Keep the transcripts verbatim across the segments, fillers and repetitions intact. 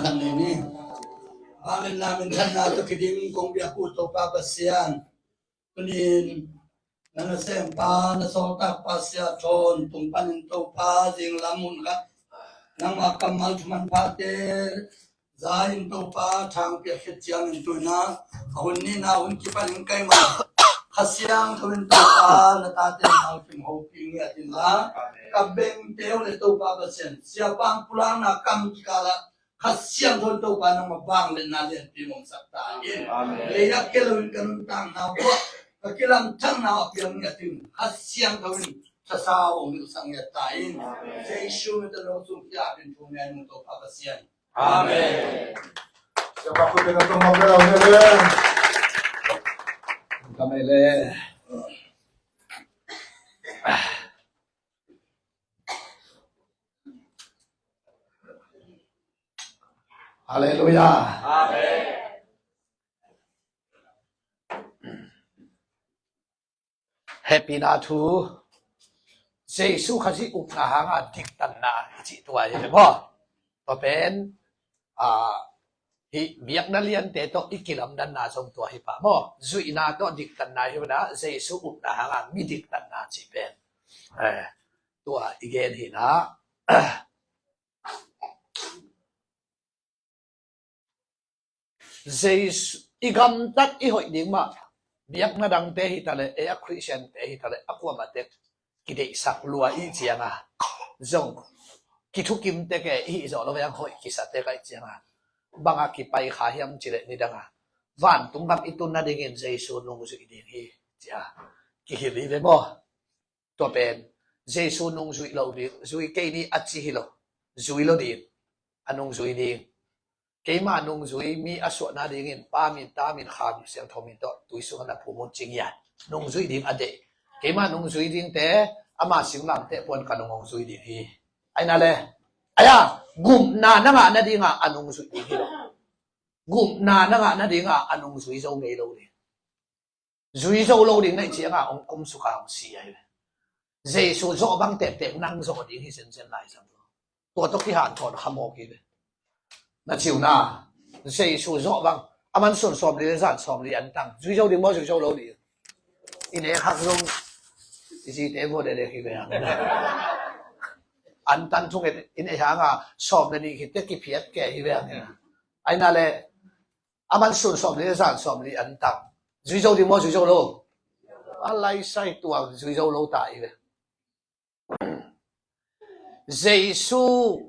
Khat nei ni. Amen. Amen. Thanna tawh kidim kong biak uh Topa Pasian, tunin na nasempa, na sawltakpa Sia Thawn tung panin Topa, zinglam hun khat nangmah kammal thu manphate za-in Topa, thang piak khit ciangin tuina a hun nihna hun kipanin keimah Kha Siangtho in Topa, na tate nau kim hopih ngiat inla, ka bengte uh le Topa Pasian, siapa pulakna kam kikalah Kha Siangtho in Topa nangmah vangliatna lianpi hong sak ta in. Amen. Lei ah kei loin ka nuntakna uh ah, ka kilamdanna uh a piang ngiat in, Kha Siangtho in thasa hong hilhsak ngiat ta in. Amen. Jesu min tawh lawsung piak in thu ngen uh Topa Pasian. Amen. Siapa pun dengan tunggal bela, bela. Kami le. Halleluiah. Amen. Hehpihna thu, Jesu Khazih upna hanga diktanna i cih tua hi ve maw? Tua pen, ah, hih biakna liante tawh i kilamdanna zong tua hi pah maw? Zuihna tawh diktanna hi ve na, Jesu upna hanga mi diktanna cih pen. Eh, tua i gen hi na. Jesu, i gamtat i hoih ding mah, biakna dangte hi ta leh, ei a Khristiante hi ta leh, a kuamah tek kideihsak lua i hih cianga zong, kithukim tek e, i hih zawh lo veng hoih kisa tek a i hih cianga, banga kipai kha hiam cih leh nidanga vantung gam i tun nadingin Jesu nungzuih ding hi, ci-a kihilh hi ve maw? Tua pen Jesu nungzuih lo ding, zui kei ni a ci hi lo, zui lo ding, a nungzui ding. Keima nungzui mi a suah nadingin Pa min, Ta min, Kha min, Siangtho min tawh tui sungah na phum un ci ngiat. Nungzui ding a deih. Keima nungzui dingte ama singlamteh puan ka nung hong zui ding hi. Aina le, aya, gupna na ngah nadinga a nungzui ding hi lo. Gupna na ngah nadinga a nungzui zo ngei lo ding. Zui zo lo ding na hih cianga hong kumsuk a hong si ahi ve. Jesu zawh bang tektek nang zawh ding hi zenzen Lai Siangtho. Tua tawh kihanthawn kha mawk hi ve. Na ci uh na, Jesu zawh bang, a man sun sawmli le zan sawmli an tang. Zui zo ding maw, zui zo lo ding? I nek hak zong i zite vua dede hi ve. An tan thunget in ei hanga sawm le nih khit teh kiphiat kei hi ve. Aina le, a man sun sawmli le zan sawmli an tang. Zui zo ding maw, zui zo lo? A lai sai tua zui zo lo ta hi ve. Jesu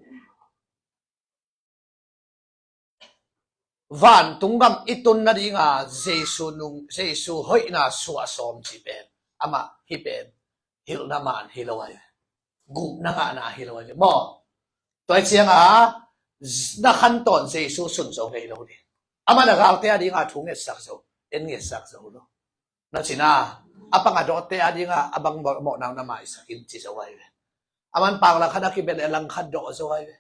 vantung gam i tun nadinga Jesu nung, Jesu hoihna suah sawm cih pen, amah hih pen hilhna man hi lo ahi ve. Gupna ngahna hi lo ahi ve maw? Tua hi cianga na khantawn Jesu sun zo ngei lo ding. Amah na galte a dinga thu ngetsak zo, en ngetsak zo lo. Na cina, a pang a dawhte a dinga a bang mawh, mawhna na maisak in ci zo ahi ve. A man pang langkhat a kibet le langkhat dawh zo ahi ve.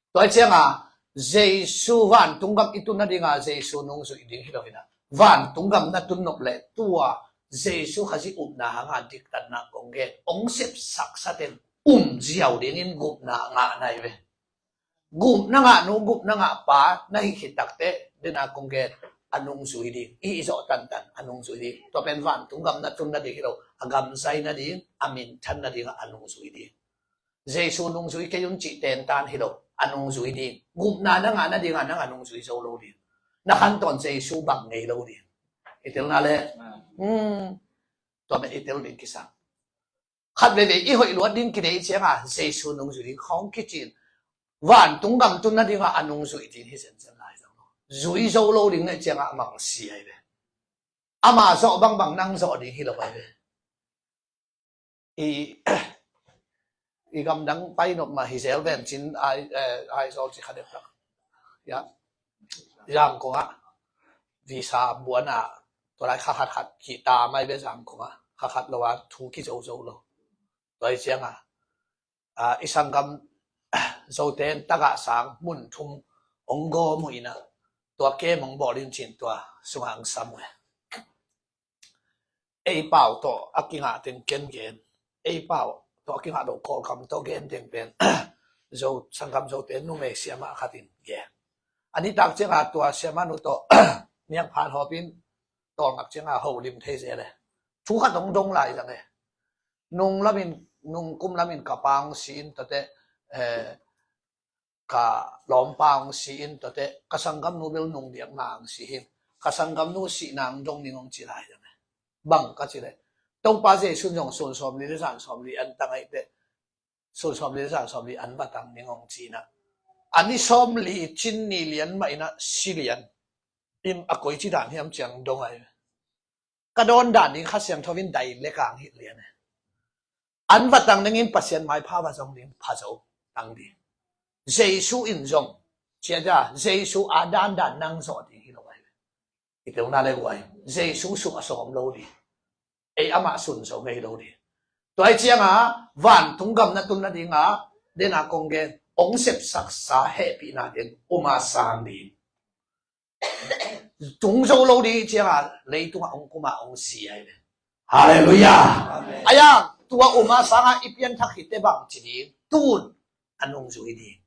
Tua hi cianga Jesu vantung gam i tun nadinga Jesu nungzuih ding hi lo hi na. Vantung gam na tun nop le tua Jesu Khazih upna hanga diktanna kong gen, hong sepsak sa ten um ziau dingin gupna ngahna hi ve. Gupna ngah nu, gupna ngah pa na hih khit takteh, dena kong gen, a nungzui ding. I hih zawh tantan a nungzui ding. Tua pen vantung gam na tun nading hi lo, a gam zai nading, a minthan nading a nungzui ding. Jesu nungzui kei un cih tentan hi lo, a nungzui ding. Gupna na ngah nadinga nang a nungzui zo lo ding. Na khantawn Jesu bang ngei lo ding. I telna le, hmm, tua pen i tel ding kisam. Khat veivei i hoih luat ding kideih cianga Jesu nungzui ding khawng kicin. Vantung gam tun nadinga a nungzui ding hi zenzen lai zang. Zui zo lo ding na hih cianga a mangsi ahi ve. Ama zawh bangbang nang zawh ding hi lo ahi ve. I, i gamdang pai nop mah hi zel ven cin ai, eh, Aizawl ci kha deuh tak. Ya. Zangkong ah visa buan ah, tua lai kha khat khat kihta mai ve Zangkong ah. Kha khat lo a thu kizo zo lo. Tua hi cianga, ah, i sanggam Zote in tagah sang mun thum hong gawm uh in ah, tua kem hong bawl in cin tua sungah hong sam uh e. Ei pau tawh a kingah teng ken gen. Ei pau tawh a kingah lo Kawlgam tawh gen teng pen Zo, sanggam Zote numei siamah khat in gen. A nitak ciangah tua siamanu tawh niangphat hawpin tawlngak ciangah holim thei zel e. Thu khat hong dong lai zang e. Nung lamin, nung kum lamin ka pa hong si in tuate, eh, ka lawmpa hong si in tuate, ka sanggamnu bel nung diakna hong si hin, ka sanggamnu sihna hong dong ning hong ci lai zang e. Bang ka ci le, Topa Jesu in zong sun sawmli le zan sawmli an tang ahih teh, sun sawmli le zan sawmli an va tang ning hong ci na. A ni sawmli cin ni lian mah in a si lian. In a koici dan hiam ciang dong ahi. Ka dawn dan ding Kha Siangtho in dai le kang hi lian e. An va tang ningin Pasian maipha va zong ding, pha zo tang ding. Jesu in zong, cia cia, Jesu a dandan nang zawh ding hi lo ahi. I telna le guai, Jesu sung a sawm lo ding. Ei amah sun zo ngei lo ding. Tua hi cianga vantung gam na tun nadinga, dena kong gen, hong sepsaksa hehpihna ding uma sang ding. Tung zo lo ding cianga leitungah hong kuma hong si ahi ve. Halleluiah. Amen. Ayang, tua uma sanga i pianthak hite bang ci ding, tun a nungzui ding.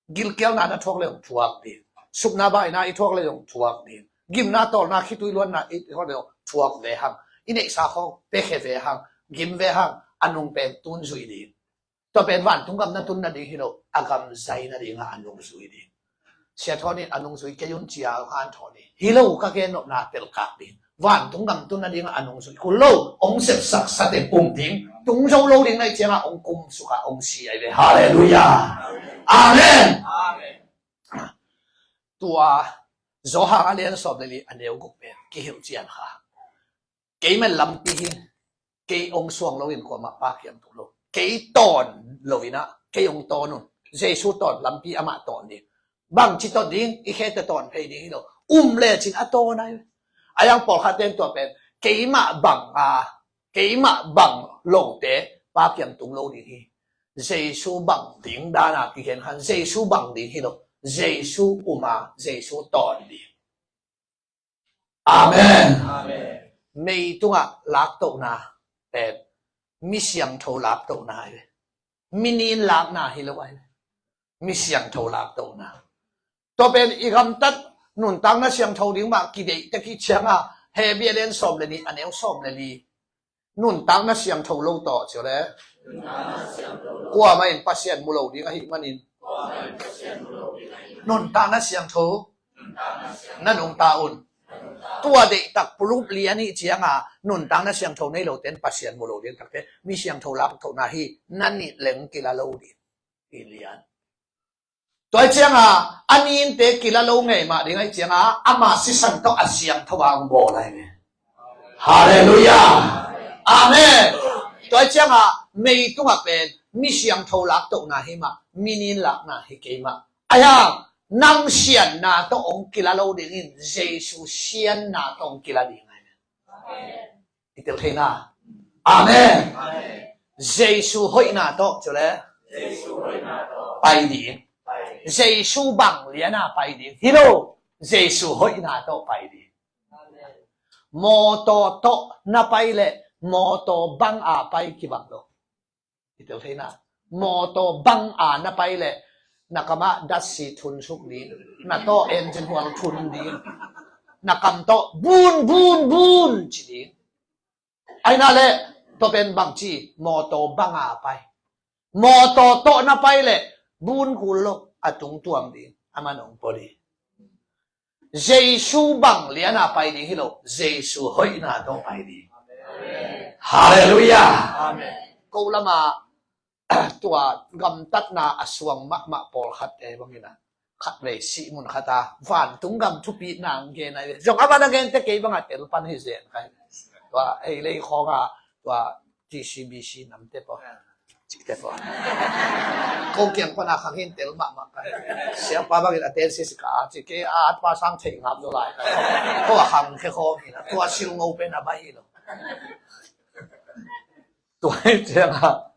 Gilkialna na thuak le hong thuak ding. Supna baina i thuak le hong thuak ding. Gimna tawlna khitui luanna i thuak le hong thuak ve hang. I neihsa khawng pekhe ve hang. Gim ve hang. A nung pen tun zui ding. Tua pen vantung gam na tun nading hi lo. A gam zai nadingah a nungzui ding. Sia Thawn in a nungzui kei un cia, Han Thawn in hi lo, ka gen nopna telkak ding. Vantung gam tun nadingah a nungzui kul lo, hong sepsaksa teng um ding. Tung zo lo ding na hih ciangah hong kumsuk a hong si ahi ve. Halleluiah. Amen. Tua Johan a lian sawm le li a neu guk pen kihilh cian kha. Keimah lampi hi, kei hong suang loin kuamah Pa kiang tung lo. Kei tawn loin ah, kei hong tawn un. Jesu tawn lampi amah tawn ding. Bangci tawn ding, i khete tawn phei ding hi lo. Um lecin a tawn ahi. A yang pawlkhat ten tua pen, keimah bang a, keimah bang lote Pa kiang tung lo ding hi. Jesu bang ding dana kikhen khan, Jesu bang ding hi lo. Jesu uma, Jesu tawn ding. Amen. Amen. Meitungah laktohna pen mi siangtho laktohna hi. Mi nin lakna hi lo ahi. Mi siangtho laktohna. Tua pen i gamtat nuntakna siangtho ding mah kideih tek i cianga Hebru a lian sawm le nih a neu sawm le li. Nuntakna siangtho lo tawh cio le. Kuamah in Pasian mu lo ding ahih manin. Nuntakna siangtho na nungta un. Tua deihtak pulup lian i cianga nuntakna siangtho nei lo ten Pasian mu lo ding takte. Mi siangtho laktohna hi, na nih leng kila lo ding. I lian. Tua hi cianga a ninte kila lo ngei mah ding ahi cianga ama sisan tawh a siangtho a hong bawl ahi ve. Halleluiah. Amen. Tua hi cianga meitungah pen mi siangtho laktohna hi mah, mi nin lakna hi kei mah. Ahi hang nang sianna tawh hong kila lo dingin Jesu sianna tawh hong kila ding ahi ve. I tel theina. Amen. Jesu hoihna tawh cu le pai ding. Jesu bang liana pai ding hi lo. Jesu hoihna tawh pai ding. Mawtaw tawh na pai le mawtaw bang a pai kibang lo. I tel theina. Mawtaw bang a na pai le na kamah datsi thunsuk ding, na tawh engine hual thun ding, na kam tawh bun bun bun ci ding. Aina le tua pen bangci mawtaw bang a pai. Mawtaw tawh na pai le bun kul lo, a tung tuam ding, a man hong pua ding. Jesu bang liana pai ding hi lo, Jesu hoihna tawh pai ding. Halleluiah. Amen. Ko lama tua gamtatna a suang mahmah pawlkhatte bangin a khatvei sih mun khata vantung gam thupitna ang gen a zong a van a gente kei banga tel pan hi zen kai. Tua ei lei khawnga tua T C B C namte paw cihte paw. Ko kiang pana khang hin tel mahmah ka. Siapa bangin a ten sisi ka a ci ke a at pa sang thei ngap zo lai ka. Ko a khang khe khawm hin a tua sil ngo pen a bai hi lo. Tua hi cianga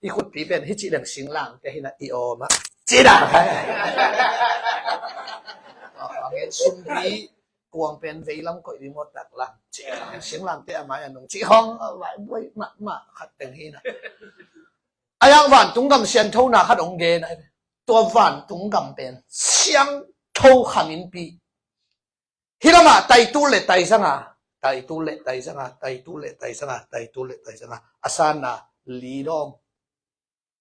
i khutpi pen hi cih leng singlangte hin a i awm a. Cih dah. Angin sumpi kuang pen veilam koih ding maw taklam. Cih leng singlangte a mai a nung cih hong a vai buai mahmah khat teng hin a. A yang vantung gam sianthona khat hong gen ahi ve. Tua vantung gam pen siang Tho kham innpi. Hih lamah taitul le taizanga, taitul le taizanga, taitul le taizanga, taitul le taizanga, a sanna li dawng.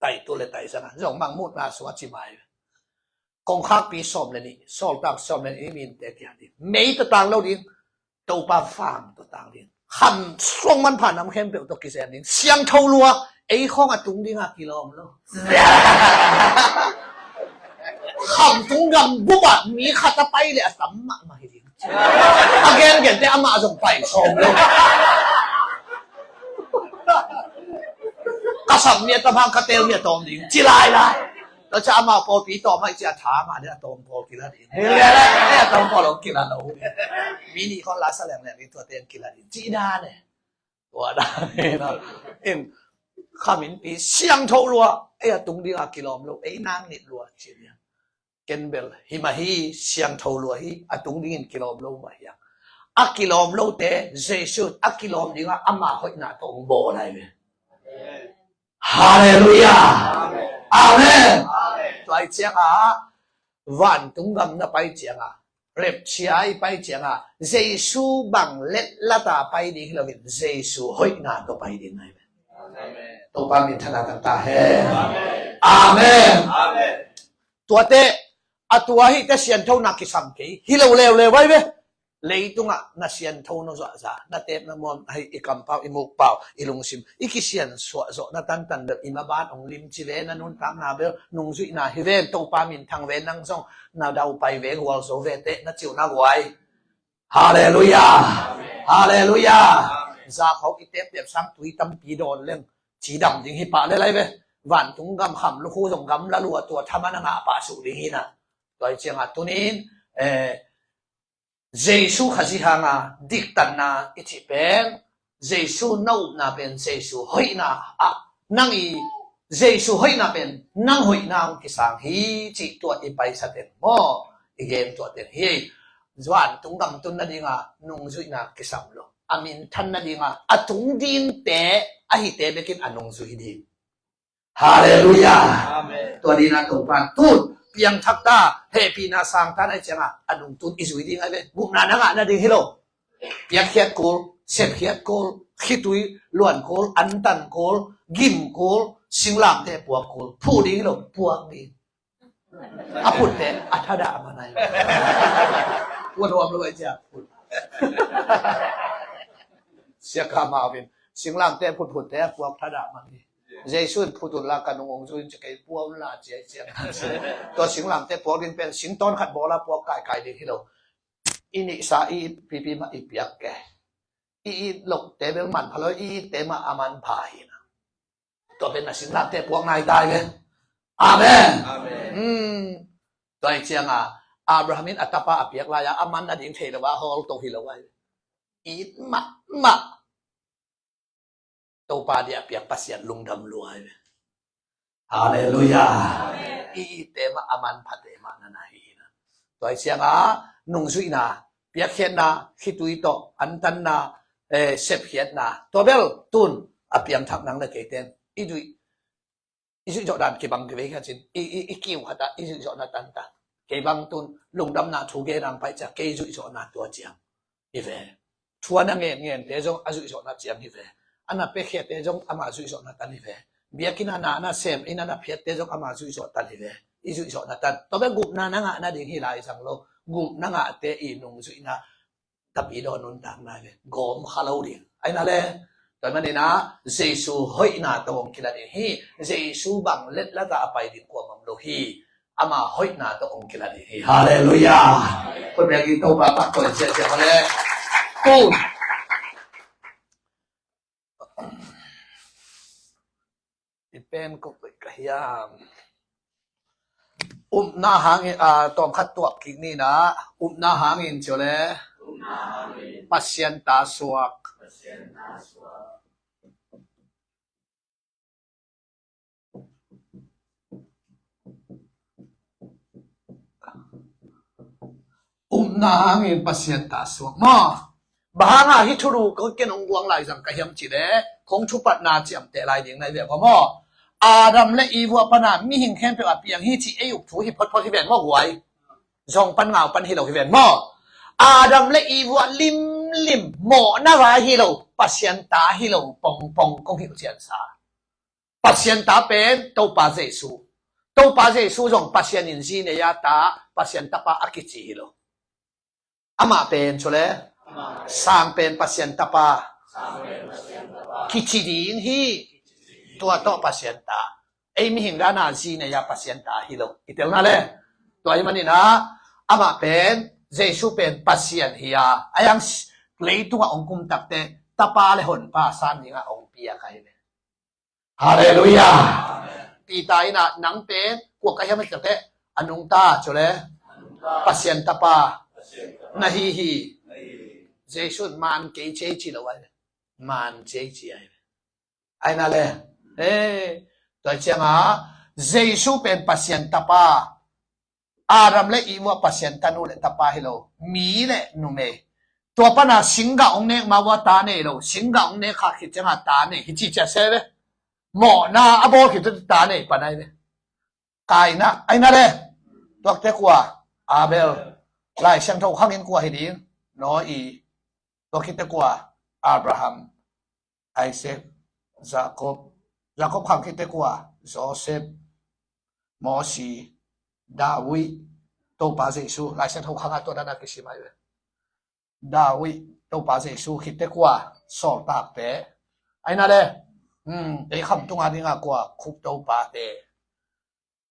Taitul le taizanga zong mangmuhna sungah ci mai. Kongkhakpi sawm le nih, sawltak sawm le nih, i minte kia ding. Mei tawh tang lo ding. Topa vang tawh tang ding. Kham suang manpha nam khempeuh tawh kizen ding. Siangtho lua, ei khawng a tung dinga kilawm lo. Kham tung gam bup ah mi khat a pai le a tam mahmah hi ding. A gengente amah zong pai sawm lo. Ka sam mi a tam hang ka tel mi a tawm ding. Ci lai lai. Tua ciang amau pawlpi tawm ahih ciang a tha mah ding a tawm pawl kila ding. Hei le le, a tawm pawl hong kila lo. Mi nih khawng la sa leng leng ding, tuate hong kila ding. Ci dan e. Tua dan e. Kham innpi siangtho lua, ei a tung dinga kilawm lo, ei nang nit lua ci ding. Ken bel hi mah hi, siangtho lua hi, a tung dingin kilawm lo mah hi a. A kilawm lote Jesu a kilawm dinga ama hoihna tawh hong bawl lai ve. Halleluiah. Amen. Tua ahih ciangah vantung gam na pai ciangah, rapture i pai ciangah, Jesu bang letlata pai ding hi loin Jesu hoihna tawh pai ding hi ve. Topa minthanna tangta hen. Amen. Tuate a tua hihte sianthona kisam kei hi lo leuleu vai ve. Leitungah na siantho na zuahza, na teep na muam, hei i kampau, i mukpau, i lungsim i kisiansuah zawhna tantan bel i maban hong limci ve, na nuntakna bel nungzuihna hi ven, Topa minthang ve, nang zong na daupai ve, gualzo ve teh na ciuh na guai. Halleluiah. Halleluiah. Zakho i teepteep sang tui tampi dawn leng cidam ding hi pah le lai ve. Vantung gam kham lukhu zong gam la lua, tua thaman a ngah pah suh ding hi na. Tua hi ciangah tunin eh Jesu Khazih hanga diktatna i cih pen, Jesu na upna pen Jesu hoihna ah, nang i Jesu hoihna pen nang hoihna hong kisang hi cih tua i paisa teng maw, i gen tua teng hi. Vantung gam tun nadinga nungzuihna kisam lo, a minthan nadinga a tung dingte ahite bekin a nungzui ding. Halleluiah. Amen. Tua dina Topan tun piangthak ta, hehpihna sang ta na i cianga a nungtun i zui ding a ve. Gupna na ngah nading hi lo. Piakkhiat kul, sepkhiat kul, khitui luan kul, antan kul, gim kul, singlamteh puak kul, phuh ding hi lo, puak ding. A phutte a thadah man ai. Puan huam lo ai cia phut. Siaka mawin singlamteh phutphutte a puak thadah man hi. Jesu in phut unla ka nung hong zui in ci kei, puak unla ci ai cia. Tua singlamteh puak ding pen singtawn khat bawla puak kaikai ding hi lo. I nihsa i it pipi mah i piak ke. I it lohte bel manpha lo, i itte mah a manpha hi na. Tua pen na singlamteh puak nai tai ve. Amen. Amen. Hmm. Tua hi cianga Abraham in a tapa a piak lai-a a man nading thei lo a hawl to hi lo ai. It mahmah Topa dia a piak Pasian lungdam lua ai ve. Halleluiah. I itte mah a manphate mah na na hi na. Tua hi cianga nungzuihna, piakkhiatna, khitui tawh antanna, eh, sepkhiatna, tua bel tun a piangthak nang le keiten i zuih, i zuihzawh dan kibang kivei khat cin i, i, i kiu khatah i zuihzawhna tantan. Kei bang tun lungdamna thu gen ang paih ciang kei zuihzawhna tua ciang hi ve. Thu a na ngen ngente zong a zuihzawhna ciang hi ve. A na piakkhiatte zong ama zuihzawhna tan hi ve. Biakinn a na na sem, inn a na phiatte zong ama zuihzawh tan hi ve. I zuihzawhna tan. Tua bek gupna na ngah nading hi lai zang lo. Gupna ngahte i nungzuihna tapi dawn nuntakna hi ve. Gawm kha lo ding. Ai na le. Tua manin a Jesu hoihna tawh hong kila ding hi. Jesu bang letlata a pai ding kuamah om lo hi. Ama hoihna tawh hong kila ding hi. Halleluiah. Khut beng in Topa tawh koi siasia le. Kum. I pen kop ka hiam. Upna hangin, ah, tawmkhat tuak kik ni na. Upna hangin cio le. Pasian ta suak. Upna hangin Pasian ta suak maw? Bang hanga hih thulu ko ken hong guang lai zang ka hiam cih leh, kong thupatna ciamteh lai ding na hi ve maw? Adam le Eve a pana mihing khempeuh a piang hi cih ei up thu hi photphot hi ven maw guai? Zong pan ngau pan hi lo hi ven maw? Adam le Eve ah limlim mawhna vai hi lo, Pasian ta hi lo pongpong kong hilh ciansa. Pasian ta pen Topa Jesu. Topa Jesu zong Pasian in zi nei a ta, Pasian tapa a kici hi lo. Amah pen cu le sang pen Pasian tapa kici ding hi. Tua tawh Pasian ta. Ei mihing dana zi nei a Pasian ta hi lo. I telna le tua hi maninah amah pen Jesu pen Pasian hi a, a yang leitungah ong kum takte tapa le honpa san dingah ong piak ahi le. Halleluiah. Peter inah nang pen kua ka hiam a ciangte a nungta cu le Pasian tapa na hi hi. Jesu in man kei cei ci lo ai le. Man cei ci ai le. Aina le. He. Tua cianga Jesu pen Pasian tapa. Adam le Eve ah Pasian tanu le tapa hi lo, mi le numei. Tua pana singgah ong nek ma ua ta nei lo, singgah ong nek kha khit cianga ta nei hi ci cia se ve. Mawhna a bawl khit ta nei panai ve. Kaina, aina le. Tuakte kua? Abel. Lai Siangtho khangin kua hi ding? Noah. Tua khit te kua? Abraham. Isaac, Jacob, Jacob khang khit te kua? Joseph, Mosi, David, Topa Jesu, Lai Siangtho khanga tua dana kisim ai ve. David, Topa Jesu khit te kua? Sawltakte. Aina le, hmm, ei khamtunga dinga kua? Khup Topate.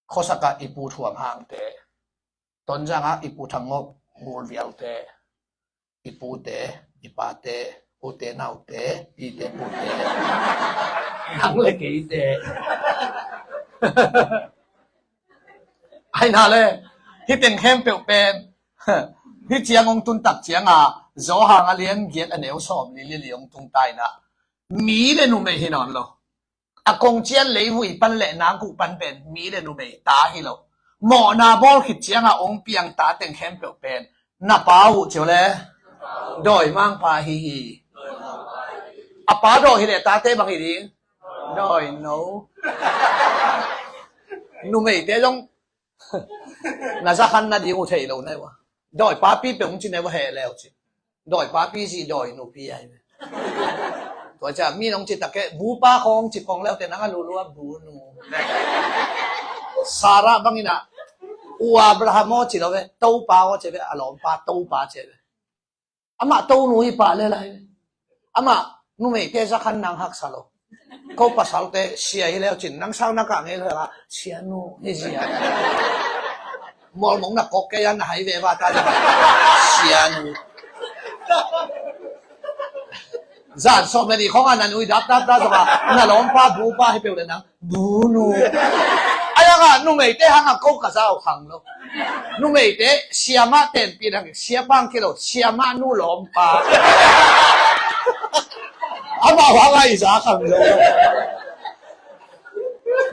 Khosakah i pu Thuam Hangte, Tonzangah i pu Thang Ngok Gul Vialte, i pute, i pate, ute naute, pite pute, nang le keite. Aina le, hih teng khempeuh pen hih ciang ong tun tak cianga Johan a lian giat a neu sawm li li li ong tung taina mi le numei hi nawn lo. A kong cian leivui pan le nangkuh pan pen mi le numei ta hi lo. Mawhna bawl khit cianga ong piang ta teng khempeuh pen na pa uh cio le dawimangpa hi hi. A pa dawi hi le tate bang hi ding? Dawino. Numeite zong na zakhan na ding uh thei lo nai ua. Dawi papi pe ung ci nai ua heh leu ci. Dawi papi zi dawi nupi ai. Tua cia mi nong ci tak ke bupa khong ci pong leu te nang a lulua bunu. Sarah bangin a u Abraham aw ci lo ve, Topa aw ci ve, a lawmpa Topa ci ve. Amah tonu hi pah le lai. Amah numeite zakhan nang haksa lo. Ko pasalte sia hi leu cin nang sau na kah ngei lo la sianu hi zia. Mualmong na kok ke yan na hai ve va ta sianu. Zan sawm le ni khong a na nui dap dap dap zong a na lawmpa bupa hi peu le nang bunu. Ayanga numeite hanga ko ka zau khang lo. Numeite siamah tenpih dang siapang kilo siamah nu lawmpa. Amah hanga i za khang lo.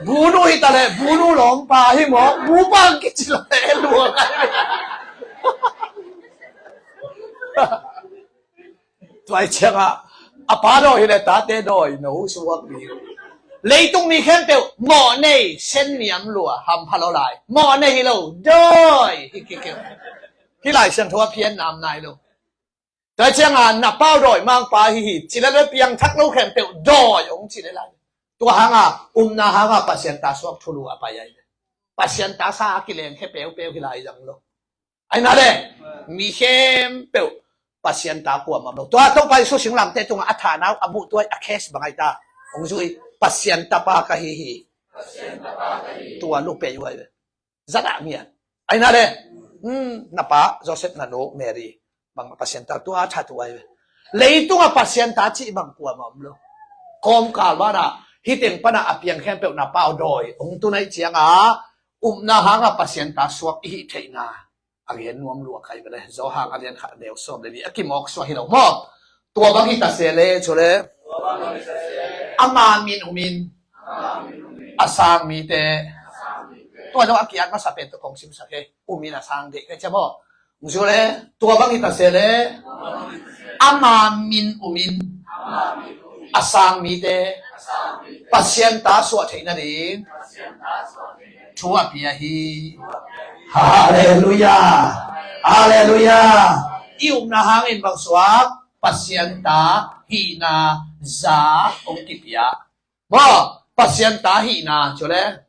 Bunu hi ta le bunu lawmpa hi maw bupa kici lo le luang. Tua i ciangah a pa dawi hi le tate dawi no suak mi. Leitung mi khempeuh mawh nei sen niam lua hampha lo lai. Mawh nei hi lo dawi hi kikeu. Hi Lai Siangtho a phian nam nai lo. Tua i ciangah na pau dawi mangpa hi hi ci le le piangthak lo khempeuh dawi ong ci le lai. Tua hanga umna hanga Pasian ta suak thulu a pai ai. Pasian ta sa a kileng khe peupeu hi lai zang lo. Aina le mi khempeuh Pasian ta kuamah lo. Tua Topa Jesu singlamte tungah a thanau a buh tuai a case bangai ta hong zui Pasian tapa ka hi hi. Tua lupei uai ve. Zadah ngiat. Aina le hmm, na pa Joseph na nu Mary bang Pasian ta tua a that uai ve. Leitungah Pasian ta cih bang kuamah om lo. Kawmkal banah hiteng panah a piang khempeuh na pau dawi hong tunai cianga upna hanga Pasian ta suak i hih theihna a gen nuam lua kai bele. Johan a lian khat a neu sawm le nih a kimawk suah hi lo maw? Tua bang hi ta se le cu le ama min umin a sang mite tua dong a kiat masa pen tu kong simsak he umin a sang deh kai cia maw? Cu le tua bang hi ta se le ama min umin a sang mite Pasian ta suah theih nading thu a pia hi. Halleluiah. Halleluiah. I upna hangin bang suak? Pasian ta hihna za hong kipia. Maw, Pasian ta hihna, cule?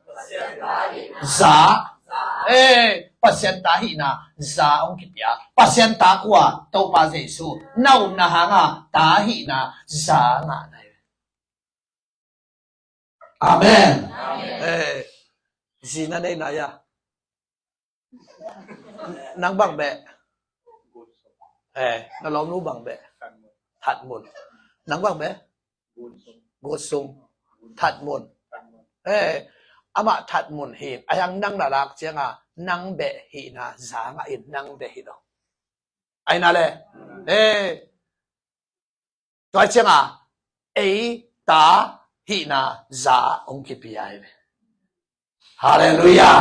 Za. Eh, Pasian ta hihna za hong kipia. Pasian ta kua? Topa Jesu. Na upna hanga ta hihna za ngah na hi. Amen. Eh, zi na nei na ya. Nang bang beh? Eh, na lawmnu bang beh? That Mun. Nang bang beh? Gut Sung. That Mun. Eh, amah That Mun hi. A hiang nang na lak cianga nang beh hihna za ngah in, nang beh hi lo. Ai na le. Eh, tua cianga ei ta hihna za hong kipia hi ve. Halleluiah.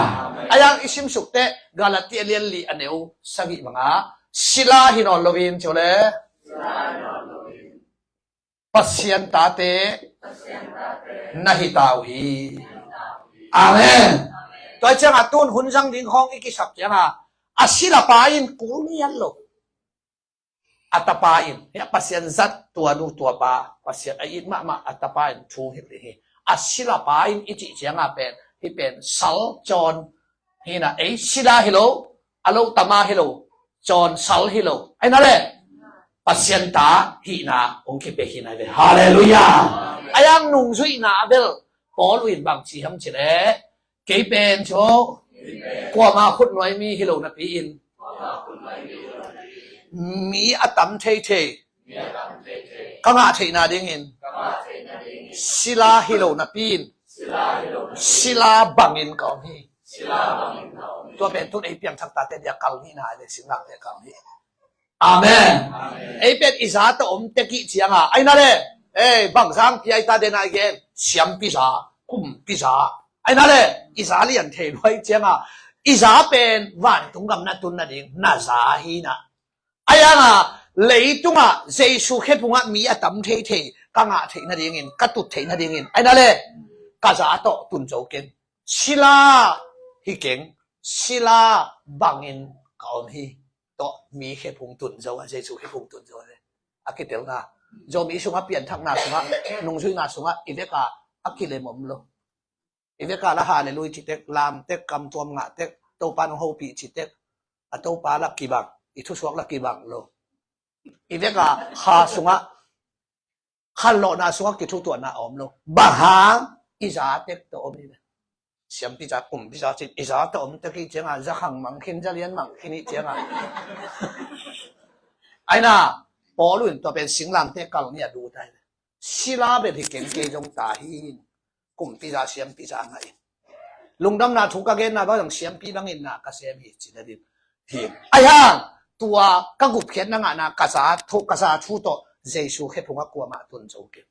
A hiang i simsuk teh Galatia lian li a neu sagih banga sila hi nawn loin, cule? Pasian tate na hi ta uh hi. Amen. Tua cianga tun hun zang ding khawng i kisap cianga a sila pa in kul ngiat lo. A tapa in, hia Pasian zat tua nu tua pa, Pasian a it mahmah a tapa in thu hilh ding hi. A sila pa in i cih cianga pen, hih pen sal cawn hi na, ei sila hi lo, a lo tama hi lo, cawn sal hi lo. Ai na le, Pasian ta hihna hong kipia hi na hi ve. Halleluiah. A hiang nungzuihna a bel Paul in bang ci hiam cih leh, kei pen cu kuama khutnuai mi hi lo napi in, mi a tam theithei ka ngah theihna dingin sila hi lo napi in, sila bangin ka om hi. Tua pen tun ei piangthak tate dia kal nihna a le singlamteh kal nih. Amen. Ei pen i za tawh om tek i hih cianga, ai na le, ei, bang zangpi ai ta den a i gen, siampi za, kumpi za. Ai na le, i za lian thei lua i hih cianga, i za pen vantung gam na tun nading na za hi na. Ai anga leitungah Jesu khephungah mi a tam theithei ka ngah theih nadingin, ka tut theih nadingin, ai na le, ka za tawh tun zo keng. Sila hi keng, sila bangin ka om hi. Tawh mi khephung tun zo a, Jesu khephung tun zo a, a kitelna. Zomi sungah pianthakna sungah, nungzuihna sungah i veka a kilem om lo. I veka la halleluiah ci tek, lam tek, kamtuam ngah tek, Topa nong hopih ci tek, a Topa la kibang, i thusuak la kibang lo. I veka kha sungah khanlawhna sungah kithutuahna a om lo. Bang hang? I za tek tawh om hi ve. Siampi za, kumpi za cin i za tawh om tek i hih cianga za khang mang khin, za lian mang khin i hih cianga. Ai na, Paul in tua pen singlamteh kal nih a lut ai ve. Sila bel hi keng, kei zong ta hi. Kumpi za, siampi za ngah in. Lungdamna thu ka genna bang zong siampi bangin na ka sem hi ci na ding hi. Ai hang, tua ka gupkhiatna ngahna ka za thu, ka za thu tawh Jesu khephungah kuamah tun zo keng.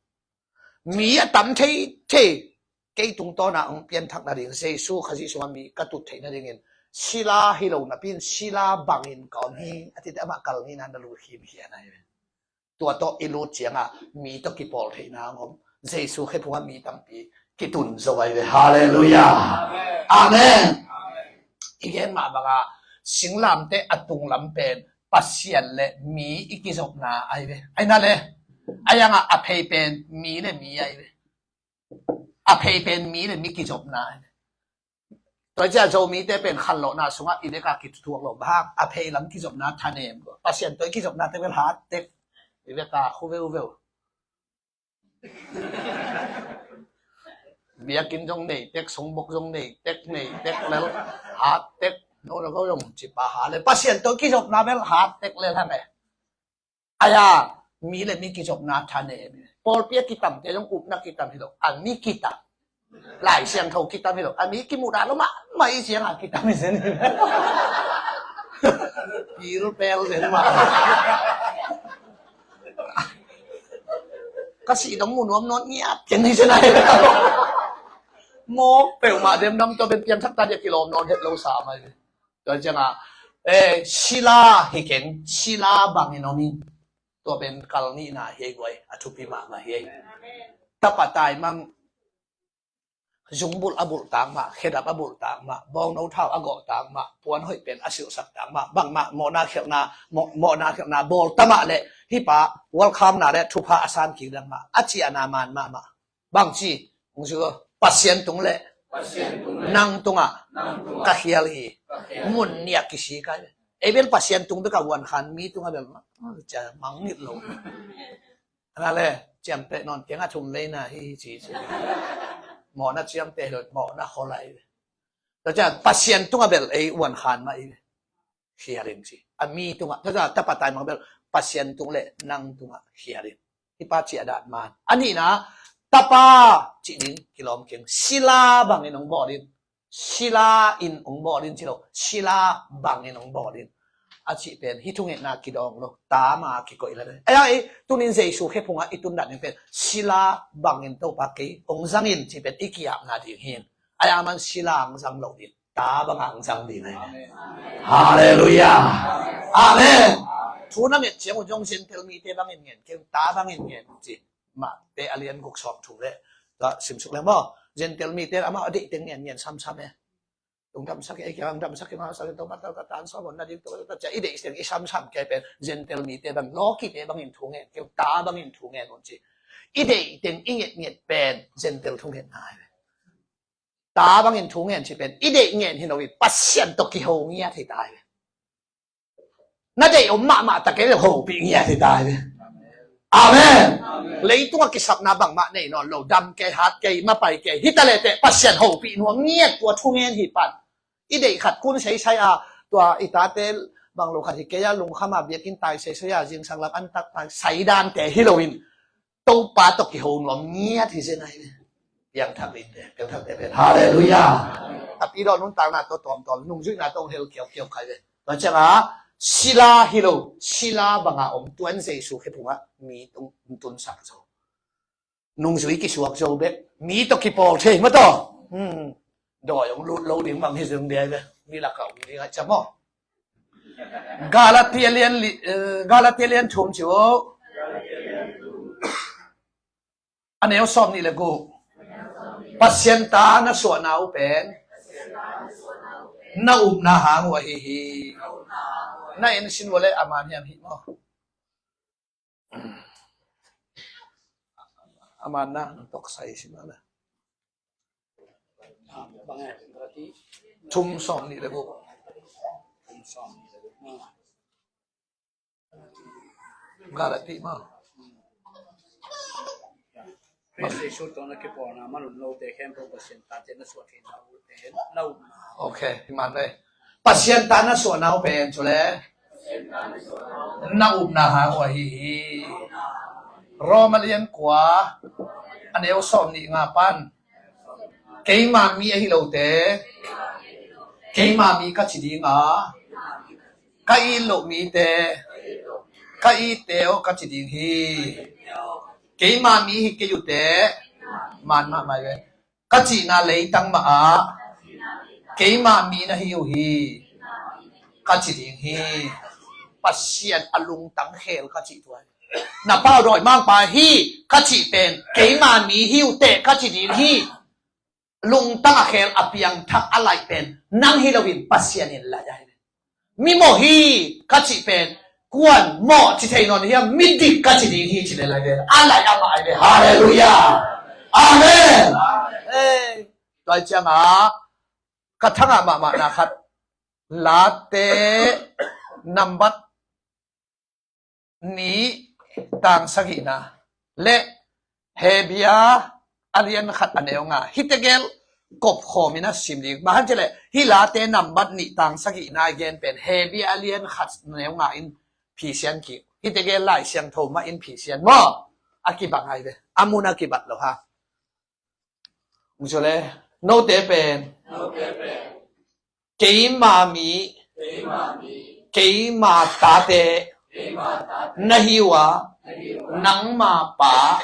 Mi a tam theithei kei tungtawna hong pianthak nading, Jesu Khazih sungah mi ka tut theih nadingin sila hi lo napi in sila bangin ka om hi, a cite amah kal nihna na lut khimkhia na hi ve. Tua tawh i lut cianga mi tawh kipawl theihna hong om. Jesu khephungah mi tampi kitun zo ai ve. Halleluiah. Amen. I gen mah banga singlamteh a tunglam pen Pasian le mi i kizopna ai ve. Ai na le, ai anga a phei pen mi le mi ai ve. A phei pen mi le mi kizopna ai ve. Tua cia Zomite pen khanlawhna sungah i veka kithutuak lo bang hang, a phei lam kizopna thanem lo. Pasian tawh i kizopna tek bel hat tek. I veka khu veuveu. Biakinn zong nei tek, songbok zong nei tek, nei tek lel, hat tek. No na ko zong cipa ha le Pasian tawh kizopna bel hat tek lel hang e. Aya, mi le mi kizopna thanem. Pawlpi a kitamte zong upna kitam hi lo, a mi kitam. Lai Siangtho kitam hi lo, a mi kimuhdah lo mahmah i cianga kitam hi zen. Pil pel zen mah. Ka sih dong mu nuam nawn ngiat keng hi zen ai. Mawk peuhmah demdam tua pen piangthak ta dia kilawm nawn het lo sa mai. Tua cianga, eh, sila hi keng, sila bangin om in. Tua pen kal nihna hi ei guai, a thupi mahmah hi ei. Tapa taimang zungbulh a bulh tangmah, khedap a bulh tangmah, bawngno thau a gawh tangmah, puan hoih pen a silhsak tangmah, bangmah mawhna khialhna, mawh, mawhna khialhna bawl tamah leh hih pa welcome na leh thupha a san kik dangmah a ciahna man mahmah. Bangci, hong zui aw, Pasian tung leh nang tungah ka khial hi. Mun nih a kisik a, ei bel Pasian tung bek a vuan khan mi tungah bel mang ngit lo. Ana le, ciamteh nawn keng a, thum veina hi ci ci. Mawhna ciamteh lo, mawhna khol lai. Tua ciang Pasian tungah bel ei vuan khan mah hi. Khial in ci. A mi tungah, tua ciang tapa taimang bel Pasian tung leh nang tungah khial in. Hih pa ciah dan man. A nihna, tapa cih ding kilawm keng. Sila bangin hong bawl in. Sila in hong bawl in ci lo. Sila bangin hong bawl in a cih pen hih thungetna kidawng lo. Ta ma kikoih la. Ei, ei, tunin Jesu khe phungah i tun dan ding pen sila bangin Topa kei hong zang in cih pen i ki-apna ding hi. Ei, a man sila hong zang lo ding. Ta bangah hong zang ding hi. Halleluiah. Amen. Thu na nget ciang uh zong Gentile mite bangin ngen keng, ta bangin ngen ci. Mate a lian guk sawm thum leh, tua simsuk leng maw. Gentile mite amau a deih teng ngen ngen samsam e. Lungdamsak e, kiang lungdamsak e, masa leh Topa tawh ka tan sawm on na ding Topa tawh ka ciah i deih teng i samsam kei pen Gentile mite bang, lawkite bangin thu ngen keng, ta bangin thu ngen un ci. I deih teng i ngetnget pen Gentile thungetna hi. Ta bangin thu ngen ci pen i deih ngen hi lo in Pasian tawh kiho ngiat hi ta hi. Na deih om mahmah ta kei leh hopih ngiat hi ta hi. Amen. Leitungah kisapna bangmah nei nawn lo, dam kei, hat kei, mapai kei, hi ta leh teh Pasian hopih nuam ngiat, tua thu ngen hi pan. I deih khat kun seisai a, tua i tate bang lo khat hi kei a, lungkham a biakinn tai seisai a, zingsang lam an tak tai sai dante hi lo in Topa tawh kiho nuam ngiat hi zen ahi ve. Piangthak dingte, piangthakte pen. Halleluiah. Tapi dawn nuntakna tawh tawmtawm, nungzuihna tawh hong hel kiaukiau khai ve. Tua ciangah sila hi lo, sila banga om tuan Jesu khe phungah mi tung tunsak zo. Nungzui kisuak zo bek, mi tawh kipawl thei maw tawh. Hmm. Dawi hong lut lo ding bang hi zong dia ve. Mi lakah om ding a ciam aw. Galatia lian li, eh, Galatia lian thum ci uh. A neu sawm nih le guk. Pasian ta na suahna uh pen na upna hang uh ahi hi. Na en sin vua le a man hiam hi maw? A man na tawk sai sin vua le. Thum sawm nih le guk. Galati maw? Jesu tawh na kipawlna man un lote khempeuh Pasian tate na suah theihna uh pen na upna. Ok, hi man le. Pasian ta na suahna uh pen cu le na upna hang uh ahi hi. Roma lian kua a neu sawm nih nga pan. Keima mi ahi lote, keima mi ka ci ding a, ka it loh mite, ka itte aw ka ci ding hi. Keima mi hi kei uh teh, man mahmah hi ve. Ka cihna leitang mah ah keima mi na hi uh hi, ka ci ding hi. Pasian a lungtang khel ka cih tuan. Na pau dawi mangpa hi ka cih pen keima mi hi uh teh ka ci ding hi. Lungtang a khel a piangthak a laih pen nang hi loin Pasian in laih ahi. Mi mawh hi ka cih pen kuan mawh ci thei nawn hiam, mi dik ka ci ding hi ci le lai ve. A laih amah ahi ve. Halleluiah. Amen. Hey. Tua ciangah ka thangah mahmahna khat, Late nambat nih tang sagihna le Hebia a lian khat a neu nga. Hih tegel kopkhawm in a sim ding. Bang hang ci le hih Late nambat nih tang sagihna i gen pen Hebia a lian khat a neu nga in phisian kik. Hih tegel Lai Siangtho mah in phisian maw? A kibang ahi ve. A mun a kibat lo ha. Ungcu le note pen keima mi, keima tate na hi uh a, nangma pa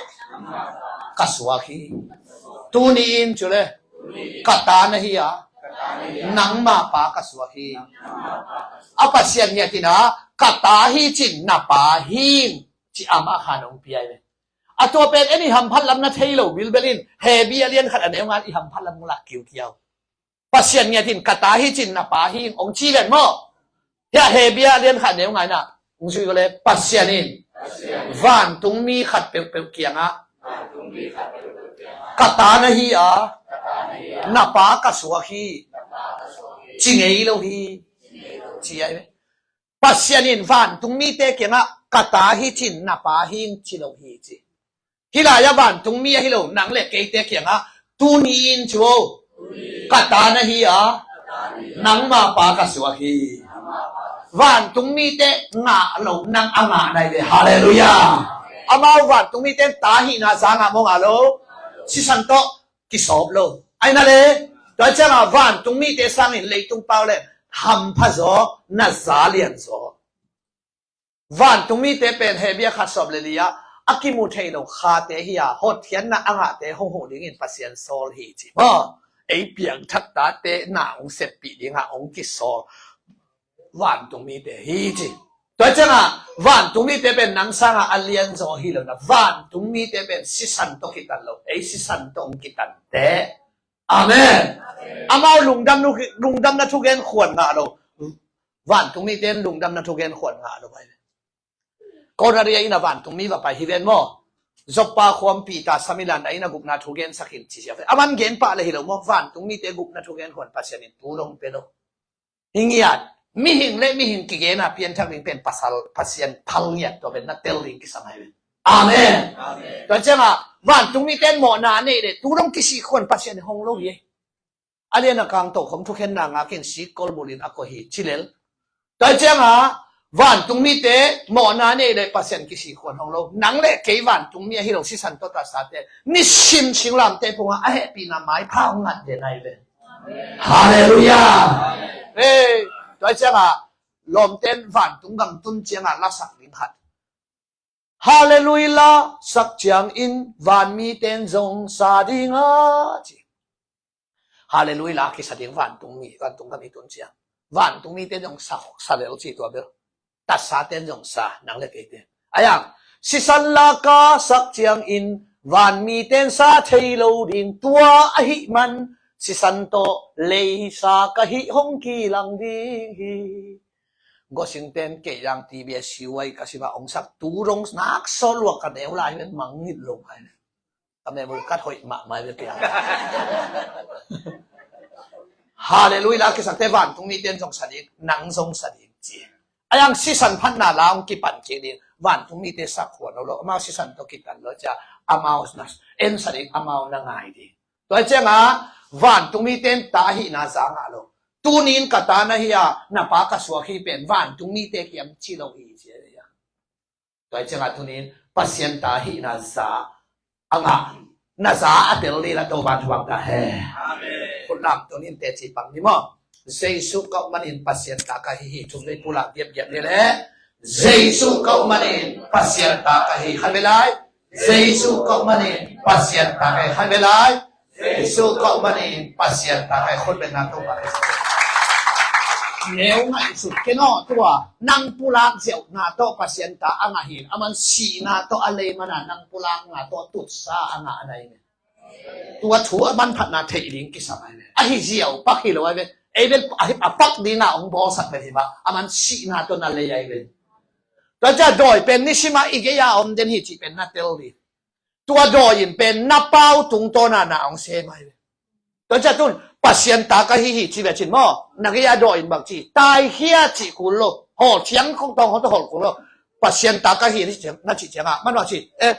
ka suak hi. Tuni in cu le ka ta na hi a, nangma pa ka suak hi. A Pasian ngiat in a, ka ta hi cin na pa hi ci amah khan hong pia hi. A tua pen en i hamphat lam na thei lo bilbel in, Hebru a lian khat a neu nga in i hamphat lam hong lak kiukiau. Pasian ngiat in, ka ta hi cin na pa hi ing, hong ci ven maw? Hia Hebru a lian khat a neu nga in ah hong zui go le, Pasian in vantungmi khat peuhpeuh kiangah, ka ta na hi a, na pa ka suak hi, ci ngei lo hi, ci a hi. Pasian in vantungmite kiangah, ka ta hi cin na pa hi ing, ci lo hi, ci. Hih lai-ah vantungmi ahi lo nang le keite kiangah, tuni in ci vo, ka ta na hi a, nangma pa ka suak hi. Vantungmite ngah lo nang a ngah nai ve. Halleluiah. Amau vantungmite in ta hihna za ngah maw, ngah lo? Sisan tawh kisawp lo. Ahi na le, tua ciangah vantungmite sangin leitung pau le hampha zaw, na za lian zaw. Vantungmite pen Hebru khat sawm le li-ah a kimu thei lo khate hi a, hotkhiatna a ngahte hong huh dingin Pasian sawl hi, ci maw? Ei piangthak tate na hong seppih dingah hong kisawl vantungmite hi, ci. Tua ciangah vantungmite pen nang sangah a lianzaw hi lo in ah, vantungmite pen sisan tawh kitan lo, ei sisan tawh hong kitante. Amen. Amau lungdamna, lungdamna thugen khuan ngah lo. Vantungmite in lungdamna thugen khuan ngah lo. Bai, Cornelia inn ah vantungmi va pai hi ven maw? Joppa khuam Peter samilan a inn ah gupna thugen sak in, ci sia ve. Aman gen pah le hi lo maw? Vantungmite gupna thugen khuan Pasian in tu dong pe lo. Hi ngiat, mihing le mihing kigen a pianthak ding pen pasal, Pasian phal ngiat tua pen na tel ding kisam hi ve. Amen. Tua ciangah vantungmite in mawhna a neih le tu dong kisik khuan Pasian in hong lo hi. A lian a kang tokhom thukhenna ngak in sikkol bulh in a koih hi, ci lel. Tua ciangah vantungmite mawhna a neih le Pasian kisik khuan hong lo. Nang le kei vantungmi ahi lo sisan tawh tatsate, nisim singlamteh phungah a hehpihna maipha hong ngat den ahi ve. Halleluiah. Hei, tua ciangah lawmte in vantung gam tun ciangah lasak ding khat. Halleluiah la sak ciangin vanmite in zong sa ding a, ci. Halleluiah la kisa ding vantungmi, vantung gam i tun ciang. Vantungmite in zong sa, sa lel, ci tua bel. Tatsate in zong sa, nang le keite. Ahi hang, sisan la ka sak ciangin vanmite in sa thei lo ding, tua ahih man sisan tawh leisa ka hih hong kilang ding hi. Gosing ten kei dang T B S C Y ka sim a hong sak tu dong nak sawt lua ka neu lai ven mangngilh lo mai. Ka memory card hoih mahmah ve pia. Halleluiah la kisakte vantungmite in zong sa ding, nang zong sa ding, ci. Ahi hang sisan phatna la hong kipan kik ding, vantungmite sak khuan lo lo, amau sisan tawh kitan lo cia, amau na en sa ding, amau na ngai ding. Tua ciangah vantungmite in ta hihna za ngah lo. Tuni in ka ta na hi a, na pa ka suak hi pen vantungmite kiang ci lo hi, ci a hi a. Tua ciangah tuni in Pasian ta hihna za a ngah, na za a tel ding la Topa'n thupha ta hen. Khutlam tuni in teci pang ni maw? Jesu ka uh manin Pasian ta ka hi hi, thum vei pulak giapgiap ni le. Jesu ka uh manin Pasian ta ka hi, khan vei lai. Jesu ka uh manin Pasian ta ka hi, khan vei lai. Jesu ka uh manin Pasian ta ka hi, khut beng na Topa ka hi. Neu ngaihsut ken aw, tua nang pulak ziauhna tawh Pasian ta a ngah hi. Aman sihna tawh a lei mana nang pulakna tawh tutsa a ngah a nai ne. Tua thu a manphatna theih ding kisam ai ve. Ahi ziau pak hi lo ai ve. Ei ven a pak dingah hong bawlsak ven hi mah. Aman sihna tawh na lei ai ve. Tua cia dawi pen nisimah i gei-a om den hi cih pen na tel ding. Tua dawi in pen na pau tungtawna na hong sem ai ve. Tua cia tun Pasian ta ka hi hi ci ve cin maw? Na gei-a dawi in bang ci? Taikhia cih kul lo. Hawl thiang khong tawng hong tawh hawl kul lo. Pasian ta ka hi na cih ciangah man bang ci? Eh,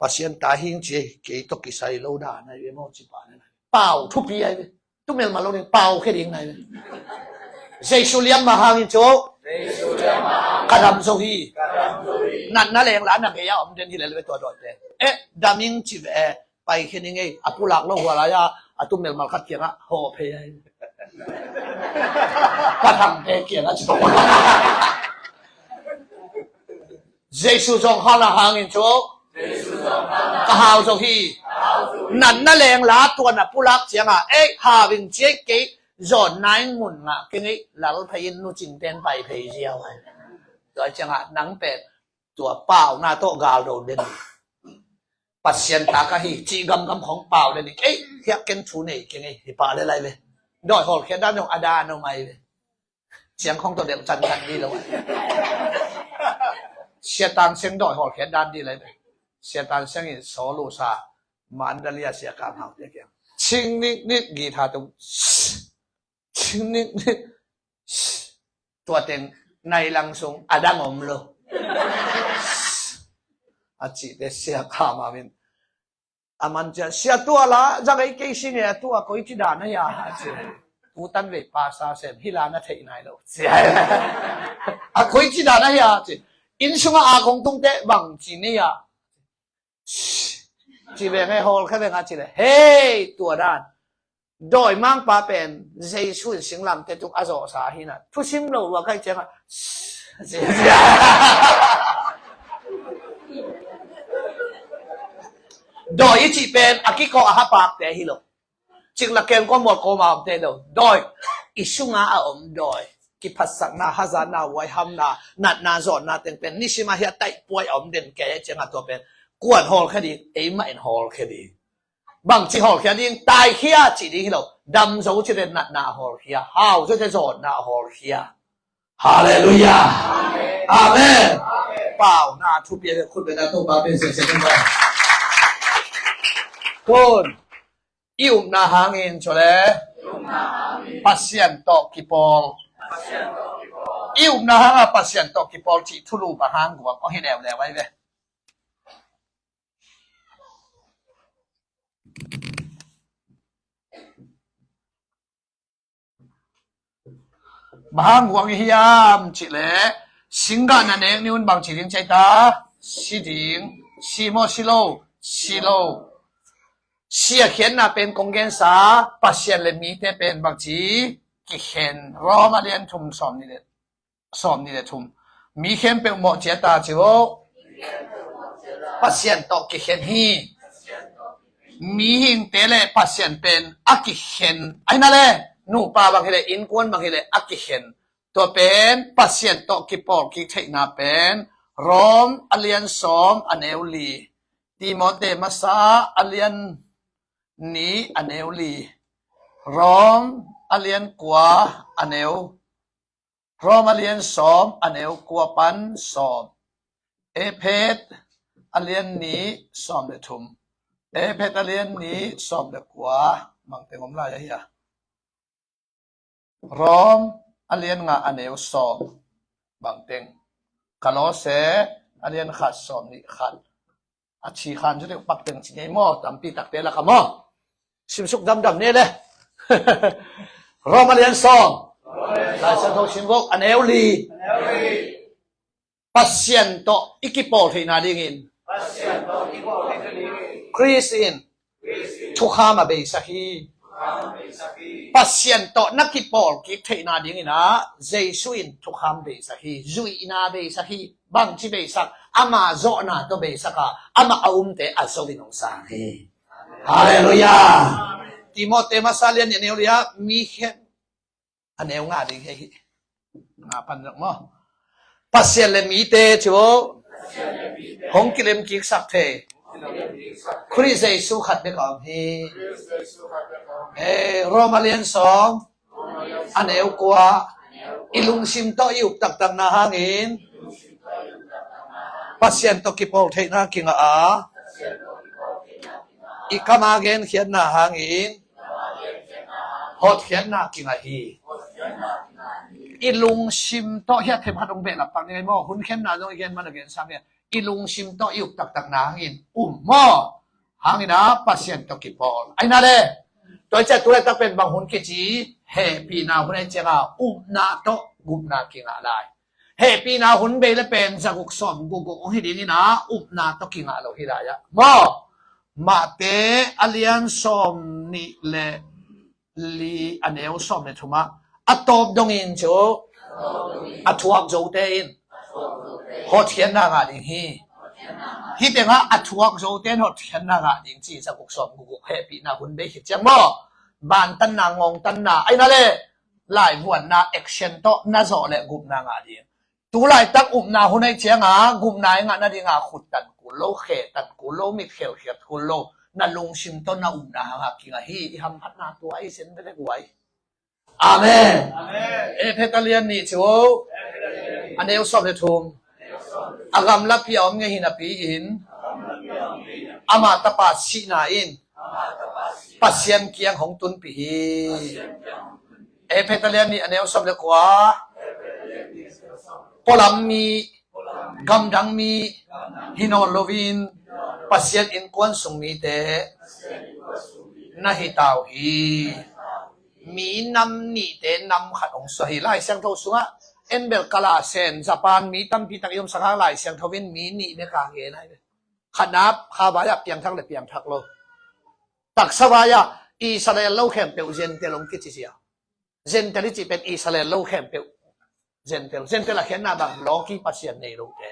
Pasian ta hing ci, kei tawh kisai lo dan ai ve maw ci pa na. Pau thupi ai ve. Tu melmal lo ding, pau khe ding nai ve. Jesu liam mah hangin cu ka dam zo hi. Natna leng la na gei-a om den hi lel ve tua dawi pen. Eh, dam ing ci ve, pai khe ning ei, a pulak lo hua lai-a a tu melmal khat kiangah haw phei ai. Ka thang phei kiangah ci. Jesu zong halna hangin cu ka hau zo hi. Natna leng la tua na pulak ciangah, ei, hau ing ci ei, kei zawn nai mun ngah kei ngei, lal phei in nu cing ten pai phei ziau ai. Tua ciangah nang pen tua pauna tawh gal do den. Pasian ta ka hi cih gamgam khong pau le ni. Ei, hiah ken thu nei keng ei, hi pah le lai ve. Dawi hawlkhiat dan zong a dan om ai ve. Ciang khong tawh deuh cancan di lo. Sia Tan Siang dawi hawlkhiat dan di lai ve. Sia Tan Siang in solo sa, Mandalay a sia Kam Hau te kiang. Ching nik nik guitar tung. Ching nik nik. Tua teng nai lang sung a dang om lo. A cihte sia Kam Hau in. A man cia, sia tua la, zak ei kei si nge a tua koi ci dan a hia, a ci. Tutan vei pasa sem, hi la na theih nai lo. Cia. A koi ci dan a hia, ci. Inn sunga a kong tung te bang ci ni a. Ci ve nge hawl kha ve nga ci le. Hei, tua dan. Dawi mangpa pen, Jesu in singlamte tung a zawhsa hi na. Thusim lo lua kai cianga. Ci, ci. Dawi i cih pen a kikawh a hapakte hi lo. Cik la kem kawm mual kawm a omte lo. Dawi i sunga a om dawi, kiphatsakna, hazatna, huaihamna, natna, zawnna teng pen nisim a hiah taihpuai a om den kei a cianga tua pen kuan hawlkhia ding, eimah in hawlkhia ding. Bangci hawlkhia ding, taikhia cih ding hi lo. Dam zo ci den natna a hawlkhia, hau zo ci zawnna a hawlkhia. Halleluiah. Amen. Pauna thupi a khut bena Topa pen sese kan ba. Kun i upna hangin chole Pasian tawh kipawl. I upna hanga Pasian tawh kipawl cih thulu bang hang guang kong hi leuleu ai ve. Bang hang guang i hiam cihleh, singgah na nek ni un bang ci ding cei ta, si ding, si maw si lo, si lo. Sia khiatna pen kong gensa, Pasian le mite pen bang ci kikhen, Rom a lian thum sawm nih le sawm nih le thum. Mi khempeuh mawh ciat a ci vo. Pasian tawh kikhen hi. Mihingte le Pasian pen a kikhen. Aina le nupa bang hileh innkuan bang hileh a kikhen. Tua pen Pasian tawh kipawl kik theihna pen Rom a lian sawm a neu li. Timote masa a lian nih a neu li. Rom a lian kua a neu Rom a lian sawm a neu kua pan sawm. Ephet a lian nih sawm le thum. Ephet a lian nih sawm le kua. Bangteng om lai ahi a. Rom a lian nga a neu sawm. Bangteng. Kolose a lian khat sawm nih khat. A ci khan cu deuh pak teng ci ngei maw, tampi takte laka maw. Simsuk damdam ne le. Rom a lian sawm. Lai Siangtho sim vok a neu li. Pasian tawh i kipawl theihna dingin Khrist in thukham a beisak hi. Pasian tawh na kipawl kik theihna dingin ah Jesu in thukham beisak hi, zuihna beisak hi, bangci beisak, ama zawhna tawh beisak a, amah a umte a zo in hong sang hi. Halleluiah. Timote masa lian nih a neu li ah mi khen a neu nga ding hi. Nga pan zong maw. Pasian le mite cu hong kilem kiksak thei Khrist Jesu khat bek a om hi. Eh, Rom a lian sawm a neu kua, i lungsim tawh i up taktakna hangin Pasian tawh kipawl theihna kingah a, i kam a genkhiatna hangin hotkhiatna kingah hi. I lungsim tawh hiah themkhat hong behlap pak ni ngai maw, hun khenna zong i gen man a gen sam hiah i lungsim tawh i up taktakna hangin um maw, hangin a Pasian tawh kipawl. Aina le tua i ciah tu laitak pen bang hun kici, hehpihna hun ai cianga upna tawh gupna kingah lai. Hehpihna hun bei le pen zaguk sawm gukguk hong hi dingin a upna tawh kingah lo hi lai ah maw. Mate a lian sawm nih le li a neu sawm le thum ah a tawp dongin cu a thuak zote in hotkhiatna ngah ding hi. Hih tengah a thuak zote in hotkhiatna ngah ding ci zaguk sawm gukguk hehpihna hun bei khit ciang maw. Bantanna, ngongtanna, aina le laivuanna action tawh na zawh le gupna ngah ding. Tu laitak upna hun ai cianga gupna i ngah nadinga khuttan kul lo, khe tan kul lo, mit khelkhiat kul lo, na lungsim tawh na upna hanga kinga hi. I hamphatna tua i sen vele guai. Amen. Amen. Efesa lian nih cu a neu sawm le thum. A gamlapi a om ngei hi napi-in ama tapa sihna in Pasian kiang hong tunpih hi. Efesa lian nih a neu sawm le kua. Pualam mi, gamdang mi hi nawn loin Pasian innkuan sung mite na hi ta uh hi. Mi nam nihte nam khat hong suah hi. Lai Siangtho sungah en bel kala sen Japan mi tampi tak i omsak hang Lai Siangtho in mi nih bek a gen ahi ve. Khatna kha vai-ah piangthak le piangthak lo. Taksa vai-ah Israel lo khempeuh Gentile hong kici sia. Gentile i cih pen Israel lo khempeuh Gentile. Gentile a khiatna bang lawki Pasian nei lote.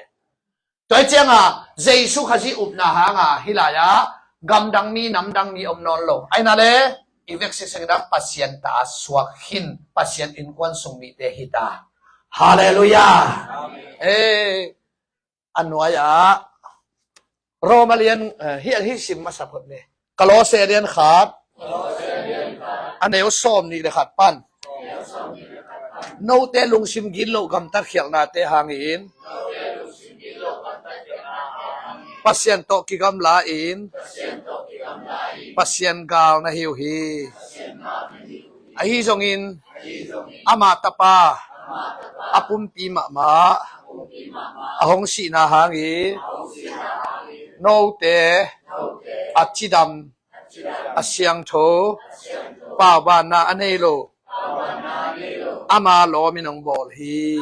Tua hi cianga Jesu Khazih upna hanga hih lai-ah gamdang mi namdang mi om nawn lo. Aina le i vek sisengin ah Pasian ta a suak hin Pasian innkuan sung mite hi ta. Halleluiah. Amen. Eh, a nuai-ah Roma lian, eh, hi, hi sim masa phot ni. Kolose lian khat a neu sawm nih le khat pan. Note lungsim gitloh gamtat khialhnate hangin Pasian tawh kigamla in Pasian gal na hi uh hi. Ahi zongin ama tapa a pumpi mahmah a hong sihna hangin note a cidam, a siangtho, paubanna a nei lo ama lawm in hong bawl hi.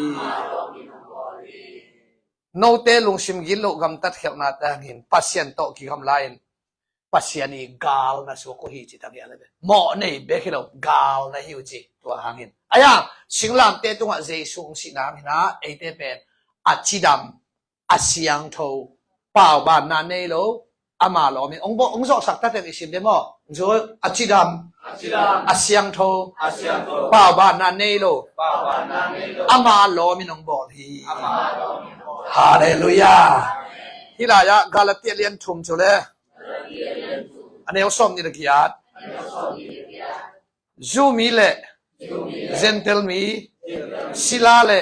Note lungsim gitloh gamtat khialhnate hangin Pasian tawh kigamla in Pasian i gal na suak uh hi ci tang hian a ve. Mawh nei bek hi lo, gal na hi uh ci tua hangin. Aia, singlamte tungah Jesu hong sihna hangin ah eite pen a cidam, a siangtho, paubanna nei lo ama lawm in hong bawl, hong zawhsak ta teng i sim de maw? Hong zawh, a cidam, a siangtho, paubanna nei lo ama lawm in hong bawl hi. Halleluiah. Hih lai-ah Galatia lian thum cu le a neu sawm nih le giat. Jew mi le Gentile mi, sila le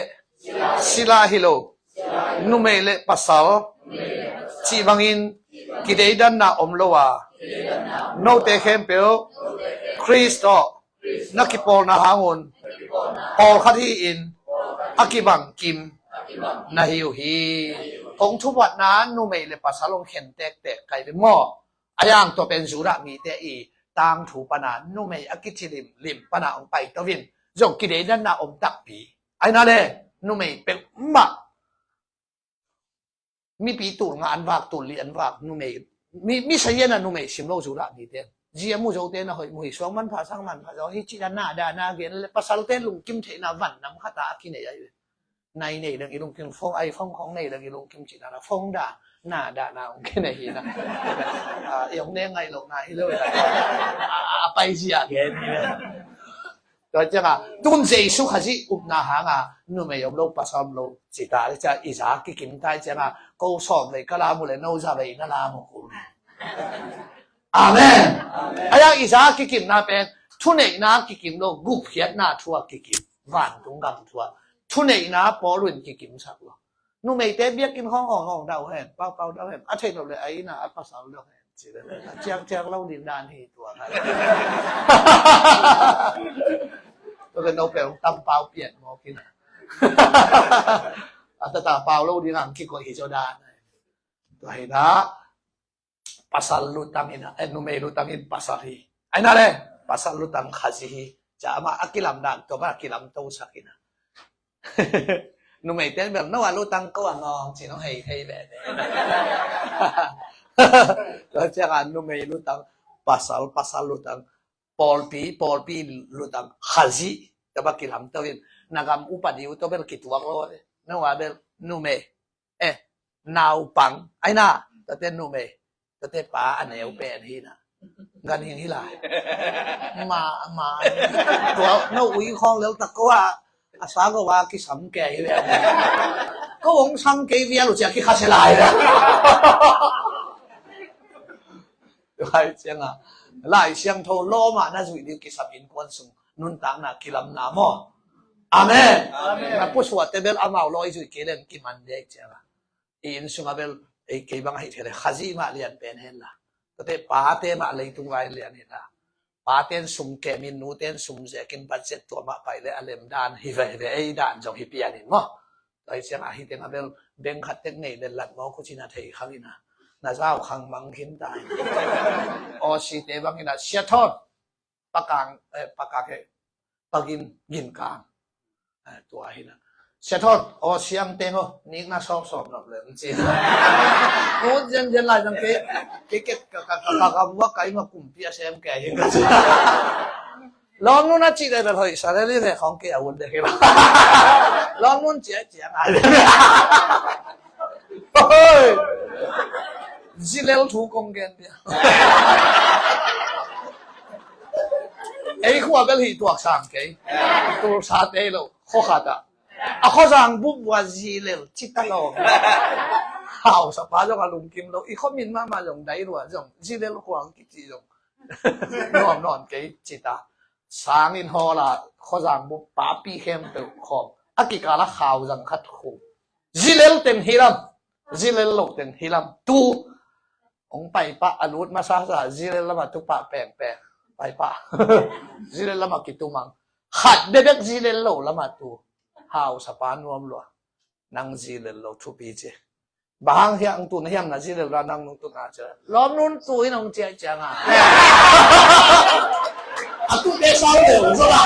sila hi lo, numei le pasal cih bangin kideidanna om lo a, note khempeuh Khrist tawh na kipawlna hangun pawlkhat hi-in a kibang kim na hi uh hi. Kong thubatna numei le pasal hong khen tektek kai ve maw? A yang tua pen Judah mite i tangthu pana numei a kici limlim pana hong paito in zong kideidanna om takpi. Aina le numei peuhmah mipi tul nga an vak, tul li an vak numei, mi, mi sayan a numei sim lo Judah mite. Zia mu zote na hoih mu hi suang manpha sang manpha zo hi ci na na da na gen le pasalte lungkim theihna van nam khata a kinei ai. Nai nei dang i lungkim phone, iPhone khong nei dang i lungkim cih na phone da na da na hong kinei hi na. Ah, i hong ne ngai lo na hi lo na. Ah, a pai zia gen hi na. Tua cianga tun Jesu Khazih upna hanga numei om lo pasal om lo cita le cia i za kikim tai cianga ko sawm vei ka lam uh le no za vei na lam uh kul. Amen. Aia i za kikimna pen thuneihna kikim lo, gupkhiatna thua kikim, vantung gam thua thuneihna Paul in kikimsak lo. Numeite biakinn khawng awng awng dau hen, paupau dau hen, a theih lo le a inn a a pasal dau hen. Ciangciang lo ding dan hi tua kha. Tua ka no peuh tam pau pian mawk in a tata pau lo ding ang kikoih hi caw dan. Tua hi na pasal lutang in, eh, numei lutang in pasal hi. Aina le pasal lutang Khazih hi. Ca ama a kilam dan tua ba a kilam to sak in. Numei ten bel no a lutang ko a ngawng ci no hei thei ve. Tua cianga numei lutang, pasal, pasal lutang, pawlpi, pawlpi lutang Khazih tua ba kilam to in. Na gam upadi uh tua bel kituak lo. No a bel numei, eh, naupang, aina, tate numei, tate pa a neu pen hi na. Ganhing hi lai. Ma, ma, tua no ui khawng lel tak ko a, A sa ko a kisam kei ve. Ko hong sang kei vial uh ci a kikhasia lai ve. Lai cianga Lai Siangtho lawm ah na zuih ding kisam innkuan sung nuntakna kilamna maw? Amen. Amen. Na pusuahte bel amau law i zuih kei leng kiman dek cianga i inn sungah bel ei kei bang ahi thei le Khazih mah lian pen henla. Tate pate mah leitung vai lian henla. Paten sum kemin nuten sum zekin budget tua mah pai le a lem dan hi ve hi ve ei dan zong hi pian in maw? Tua hi ciang ahi teng a bel beng khat tek nei le lat maw kucina thei khang ina na zau khang mang khin ta. Awsite bang ina sia thon pakang eh, pakak eh, pagin ginkang. Eh, tua hi na. Sia thon, aw siang teng aw, nikna sawmsawm nop le, ci. Aw, zian, zian lai zang ke, ke, ke, ka, ka, ka, ka, ka, bua ka ima kumpi a sem ke, hi ka ci. Lawm nun a ci le bel hoih, salary le khong ke a un de ke la. Lawm nun ci a ci a ngai. Hoi! Zilel thu kong gen dia. Ei khua bel hi tuak sang kei. Tulsa te lo, kho khat ah. A khuazang bup bua zilel cita lo. Hausa pa zong a lungkim lo. I khuamin mama zong dai lua zong. Zilel khuang kici zong. Nuam nuam kei cita. Sangin hawla khuazang bup papi khempeuh khawm. A kikala khau zang khat khum. Zilel teng hilam, zilel lo teng hilam. Tu, hong paipah, a lut masasa, zilel lama tupah pengpeng. Paipah. Zilel lama kitumang. Khat bebek zilel lo lama tu. Hausa pa nuam lua. Nang zilel lo thupi ci. Bang hang hiang tu na hiam na zilel ra nang nung tu na ci. Lawm nun tu in hong ciah ciang a. A tu pe sau leu zo la.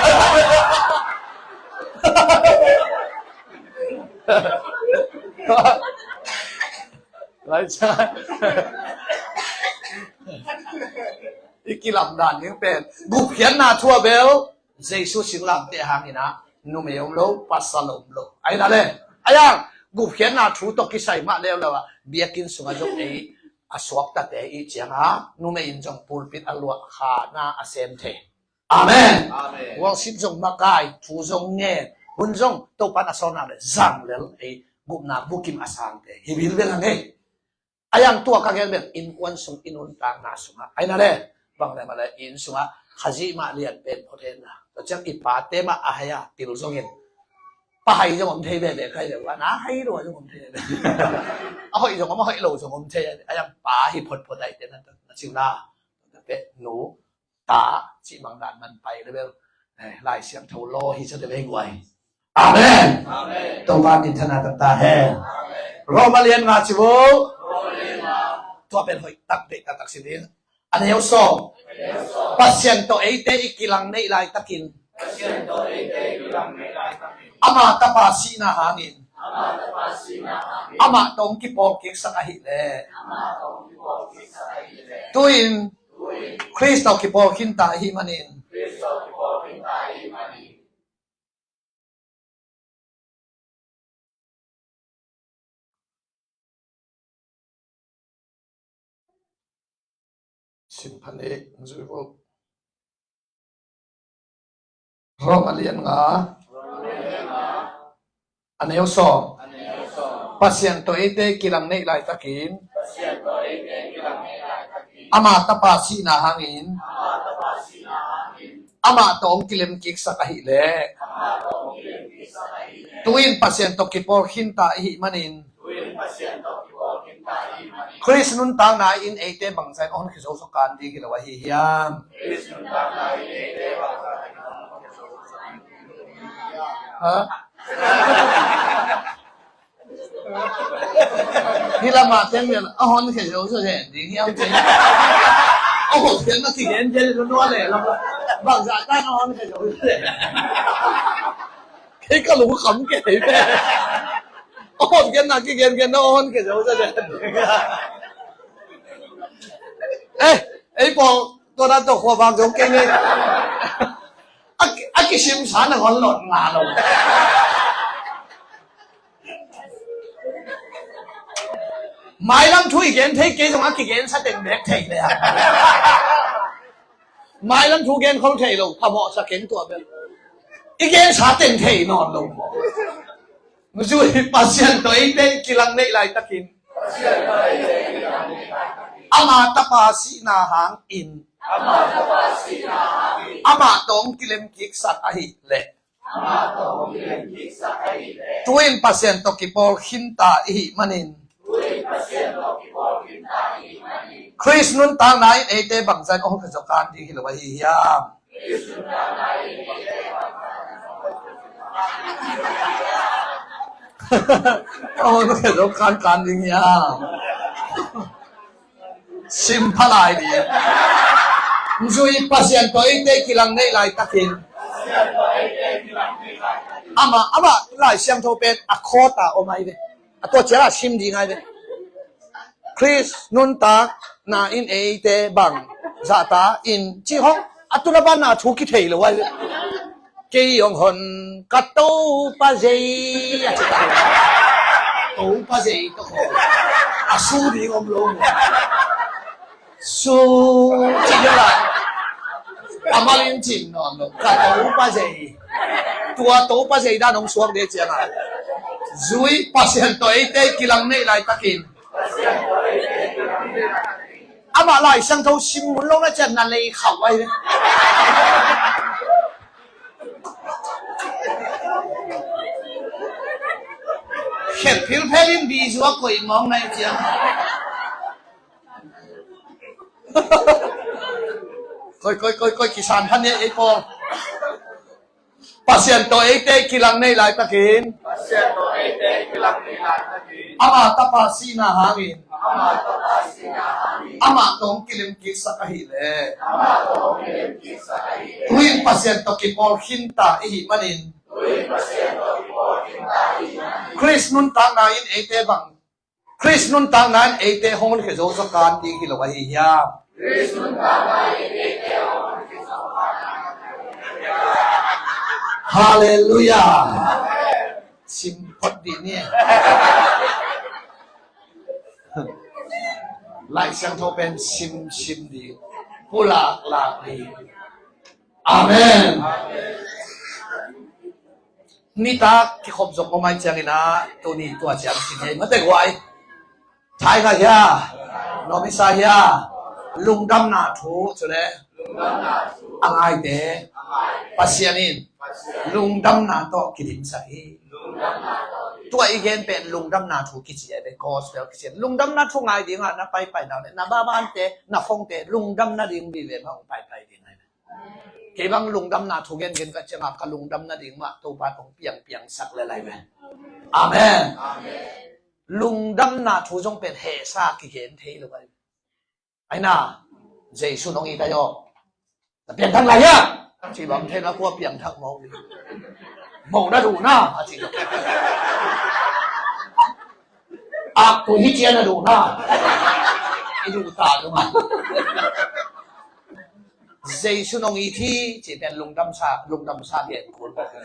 Lai ca. I kilam dan ning pen. Gupkhiatna thu a bel. Jesu singlamteh hangin ah numei om lo, pasal om lo. Ahi na le, ayang gupkhiatna thu tawh kisai mah leuleu ah biakinn sungah zong ei a suaktate i ciangah numei in zong pulpit a luah khana a sem thei. Amen. Amen. Worship zong makai, thu zong ngen, hun zong Topan a sawlna le zang lel ei gupna bukim a sangte hi bilbel hang ei. Ayang tua ka gen bel innkuan sung i nuntakna sungah ahi na le bang le mah le inn sungah Khazih mah lian pen phot hen la. Tua ciang i pate mah a hai a til zongin pa hai zong om thei veve kai le uh a na hai lua zong om thei veve. A hoih zong om a hoih lo zong om thei. Ayang pa hi photphot ahi te na na ciu la. Tua peh nu ta cih bang dan man pai le bel. Eh, Lai Siangtho law hi sa te vei guai. Amen. Amen. Topa min thang a taktak hen. Amen. Roma lian nga ci vo. Roma lian nga. Tua pen hoih tak deih taktak si ding. A neu sawm. A neu sawm. Pasian tawh eite i kilang neih laitakin. Pasian tawh eite i kilang neih laitakin. Ama tapa sihna hangin. Ama tapa sihna hangin. Amah tawh hong kipawlkiksak ahih leh. Amah tawh hong kipawlkiksak ahih leh. Tu-in. Tu-in. Khrist tawh kipawl khinta ahih manin. Khrist tawh kipawl khinta ahih manin. Sim phan ei, zui vo. Roma lian nga. A neu sawm. Pasian tawh eite kilang neih laitakin. Ama tapa sihna hangin. Amah tawh hong kilemkiksak ahih leh. Tu-in Pasian tawh kipawl khinta ihih manin. Khrist nuntakna in eite bangzah in a honkhia zo zo kan ding hi lo ahi hiam? Ha? Hi lamah teng lian a honkhia zo zo zen ding hiam ci. A honkhia na kigen gen lo nua le lo. Bangzah tan a honkhia zo zo zen. Kei ka lungkham kei ve. A honkhia na kigen gen na a honkhia zo zo zen. Eh, ei pawl tua dan tawh khua vak zong kei ngei. A, a kisimsa na hon lot nga lo. Mailam thu i gen thei kei zong a kigensa teng bek thei le. Mailam thu gen khol thei lo, phamawhsa keng tua bek. I gensa teng thei nawn lo maw? Zui, Pasian tawh eite i kilang neih laitakin, ama tapa sihna hangin amah tawh hong kilemkiksak ahih leh, tu-in Pasian tawh kipawl khinta i hih manin, Khrist nuntakna in eite bangzah in hong khia zo kan ding hi lo ahi hiam? Hong khia zo kan kan ding hiam? Sim pha lai ding. Zui, Pasian tawh eite kilang neih laitakin, ama, ama Lai Siangtho pen a khawta om ahi ve. A tua ciangah sim ding ahi ve. Khrist nuntakna in eite bang zahta in cih hong a tuna banna thu kithei lo ahi ve. Kei hong hon ka Topa zei a ci ta. Topa zei tawh hong a su ding om lo maw? Su ci ding lai. A malin cin nawn lo ka Topa zei. Tua Topa zei dan hong suak ding ciangah, zui, Pasian tawh eite kilang neih laitakin, amah Lai Siangtho sim mun lo na ciang na lei khauh ahi ve. Khet philphel in bizuak koih mawng na hi ciang. Koi, koi, koi, koi, kisan phan ni ei pawl. Pasian tawh eite kilang neih laitakin, Pasian tawh eite kilang neih laitakin, ama tapa sihna hangin, ama tapa sihna hangin, amah tawh hong kilemkiksak ahih leh, amah tawh hong kilemkiksak ahih leh, tu-in Pasian tawh kipawl khinta i hih manin, tu-in Pasian tawh kipawl khinta i hih manin, Khrist nuntakna in eite bang Khrist nuntakna in eite hong khia zo zaw kan ding hi lo ahi hiam? Halleluiah. Sim phot dih ni. Lai Siangtho pen sim sim dih, pulak lak dih. Amen. Nitak kikhop zong om ai ciangin ah, tuni tua ciang ci thei mate guai. Thai kha hia, nomisa hia, lungdamna thu cule a ngaite Pasian in lungdamna tawh kidimsak hi. Tua i gen pen lungdamna thu kici ai ve, gospel kici ai ve. Lungdamna thu ngai dingah na paipai na le na babante, na phongte lungdamna ding vive mah hong paipai ding ai ve. Kei bang lungdamna thu gengen ka ciangah ka lungdam nading mah Topa tawh piangpiangsak le lai ve. Amen. Lungdamna thu zong pen hehsa kigen thei lo ai. Aina, Jesu nong it ai aw. Na piangthak lai hia? Ci bang thei na kua piangthak mawk ni. Mawk na duh na a ci. Ak tu hi cia na duh na. I duh ta dong a. Jesu nong it hi ci pen lungdamsa, lungdamsa gen kul bawk.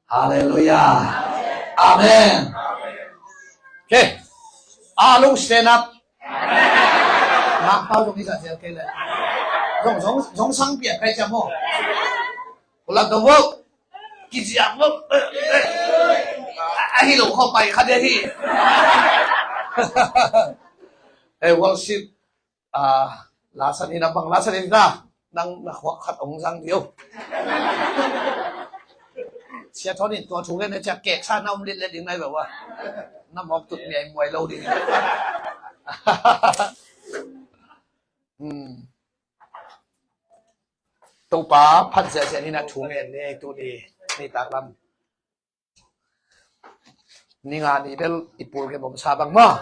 Halleluiah. Amen. Okay. A lung stand up. Ngakpau zong i sa zel kei le. Zong, zong, zong sang piak kai ciam maw. Kulat dong maw. Kiziak maw. Ahi lo khaw pai kha dia hi. Eh, worship. Ah, lasan in a bang, lasan in ta. Nang na khuak khat ong zang dio. Sia Thon in tua thu gen na cia keksa na om litlet ding nai lo wa. Na mawk tut miai muai lo ding. Hmm. Topa phat ziahziah ni na thu ngen ni tu ni, ni taklam. Ni nga ni bel i pul ke bom sa bang maw.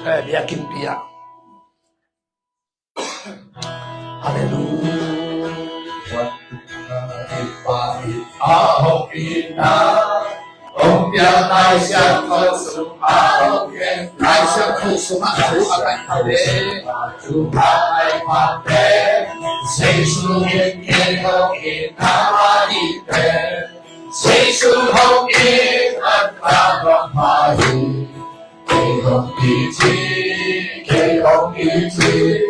Eh, biakinnpi ah. Halleluiah. Hong piak Lai Siangtho sungah hong gen, Lai Siangtho sungah thu a kaih pha ve. Thu a kaih pha ve. Jesu in kei hong it na mah ding pen, Jesu hong it a ka hong pha hi. Kei hong it hi, kei hong it hi.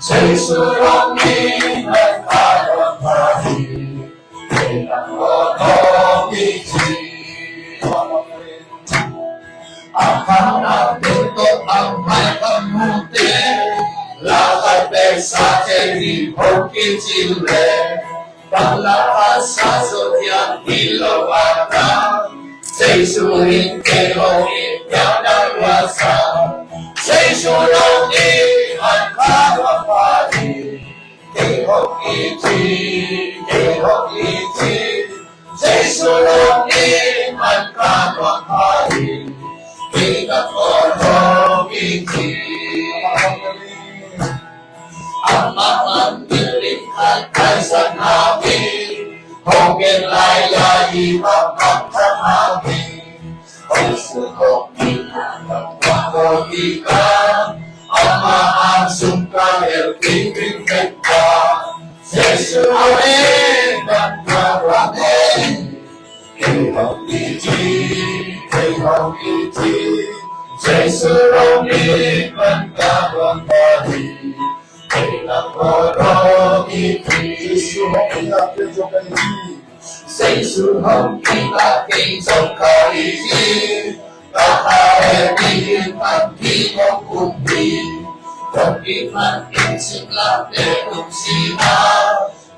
Jesu hong it man ka luang pha hi. Kei nang aw hong it hi. A khang a pek tawh a mai ka mute, la khat pek sa thei hi hong kici leh, bang la khat sa zo hiam hi lo a ka. Jesu in kei hong it, piang dang lua sa. Jesu hong it man ka luang pha hi. Kei hong it hi, kei hong it hi. Jesu hong it man ka luang pha hi. Kei nang aw hong it hi. Amah man milim khat taisan hangin, hong gen lai lai i bang bang thang hangin. Jesu hong it man ka luang pha hi. Amah a sung ka el kei ring ring ka. Jesu hong it man ka luang pha hi. Kei hong it hi, kei hong it hi. Jesu hong it man ka luang pha hi. Kei nang aw hong it hi. Jesu hong it a pek zo ka hi. Jesu hong it a pek zo ka hi. Ka kha he ding in pan ki hong kum hi. Hong it man in sik lam te um si na.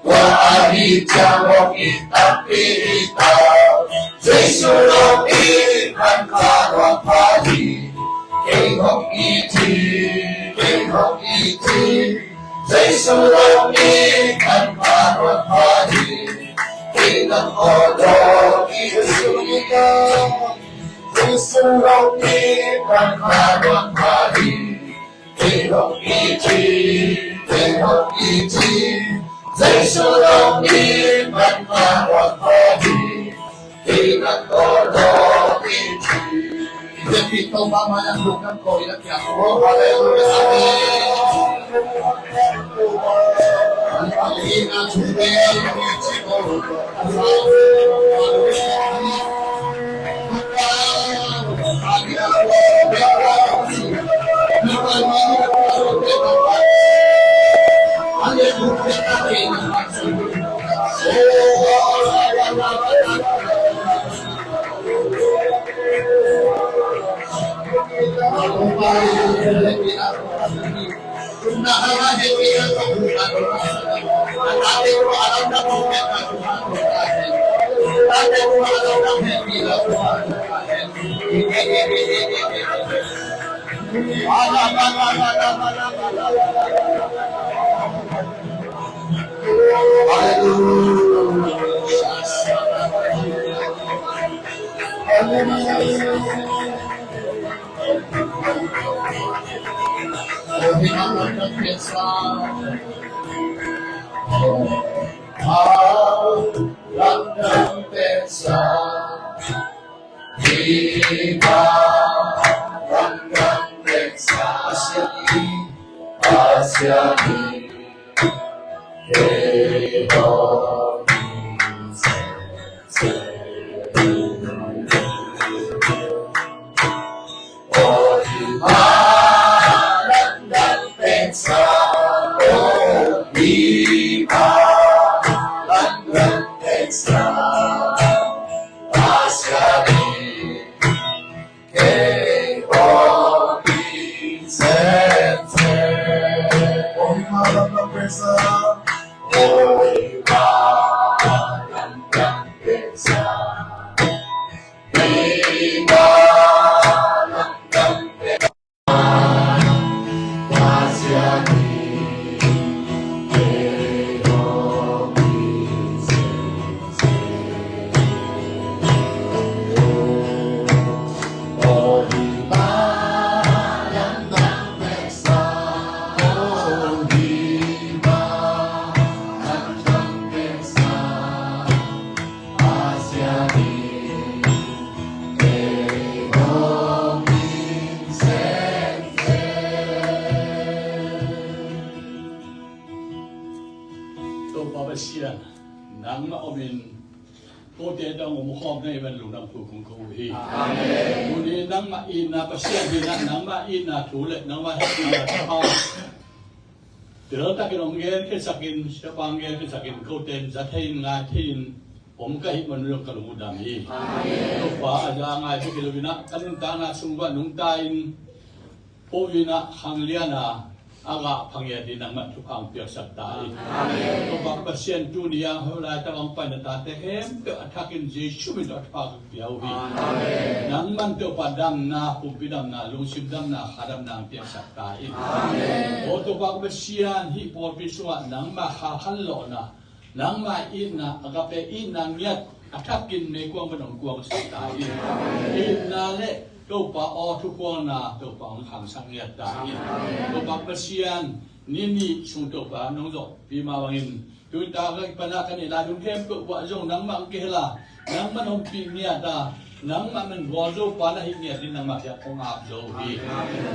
Tua ahih ciang hong it tampi hi ta. Jesu hong it man ka luang pha hi. Kei hong it hi, kei hong it hi. Jesu hong it man ka luang pha hi. Kei nang aw hong it hi. Jesu hong it man ka luang pha hi. Kei hong it hi, kei hong it hi. Jesu hong it man ka luang pha hi. Kei nang aw hong it hi. Hallelujah. Amen. Topa Pasian, nangmah om in, kote tawh hong om khawm na hi ven lungdam thu kong ko uh hi. Amen. Tuni nangmah itna Pasian hi na, nangmah itna thu le nangmah hehpihna thu Tel takin hong gen khiatsakin, siapa hong gen khiatsakin, kote in za thei in, ngai thei in om ka hih man uh zong ka lung uh dam hi. Topa a za ngai bek hi lo in ah, ka nuntakna sung uah nungta in, po in ah khanglian a, a gah pha ngiat ding nangmah thupha hong piaksak ta in. Topa Pasian, tuni a hong lai tak hong paina tate khempeuh a thakin Jesu min tawh thupha pia uh hi. Nangman Topa damna, pumpi damna, lungsim damna, kha damna hong piaksak ta in. Aw Topa Pasian, hih pawlpi sungah nangmah kha khanlawhna, nangmah itna, agape itna ngiat a thakin meikuang van hong kuangsak ta in. Itna le Topa aw thukhualna Topa hong khangsak ngiat ta in. Topa Pasian, ni nih sung Topa nong zawhpih mah bangin, tuni tak a kipan a ka neih lai ding khempeuh uah zong nangmah hong kihel a, nangmah hong ompih ngiat a, nangmah min gualzo pa na hih ngiat ding nangmah kiang kong ap zo hi.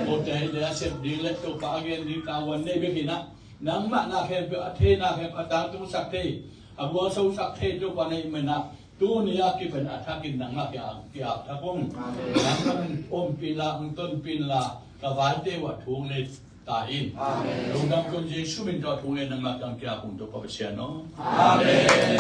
Kote in a sep ding le Topa a gen ding tavuan nei bek hi in ah, nangmah na khempeuh, a theina khempeuh a tangtungsak thei, a gualzosak thei Topa na hih man ah, tuni a kipan a thakin nangmah kiang ki-ap thak ung. Nangmah min ompih inla, hong tonpih inla, ka vaite uah thu hong nei ta in. Lungdam kong, Jesu min tawh thu ngen nangmah kiang ki-ap ung Topa Pasian aw. Amen.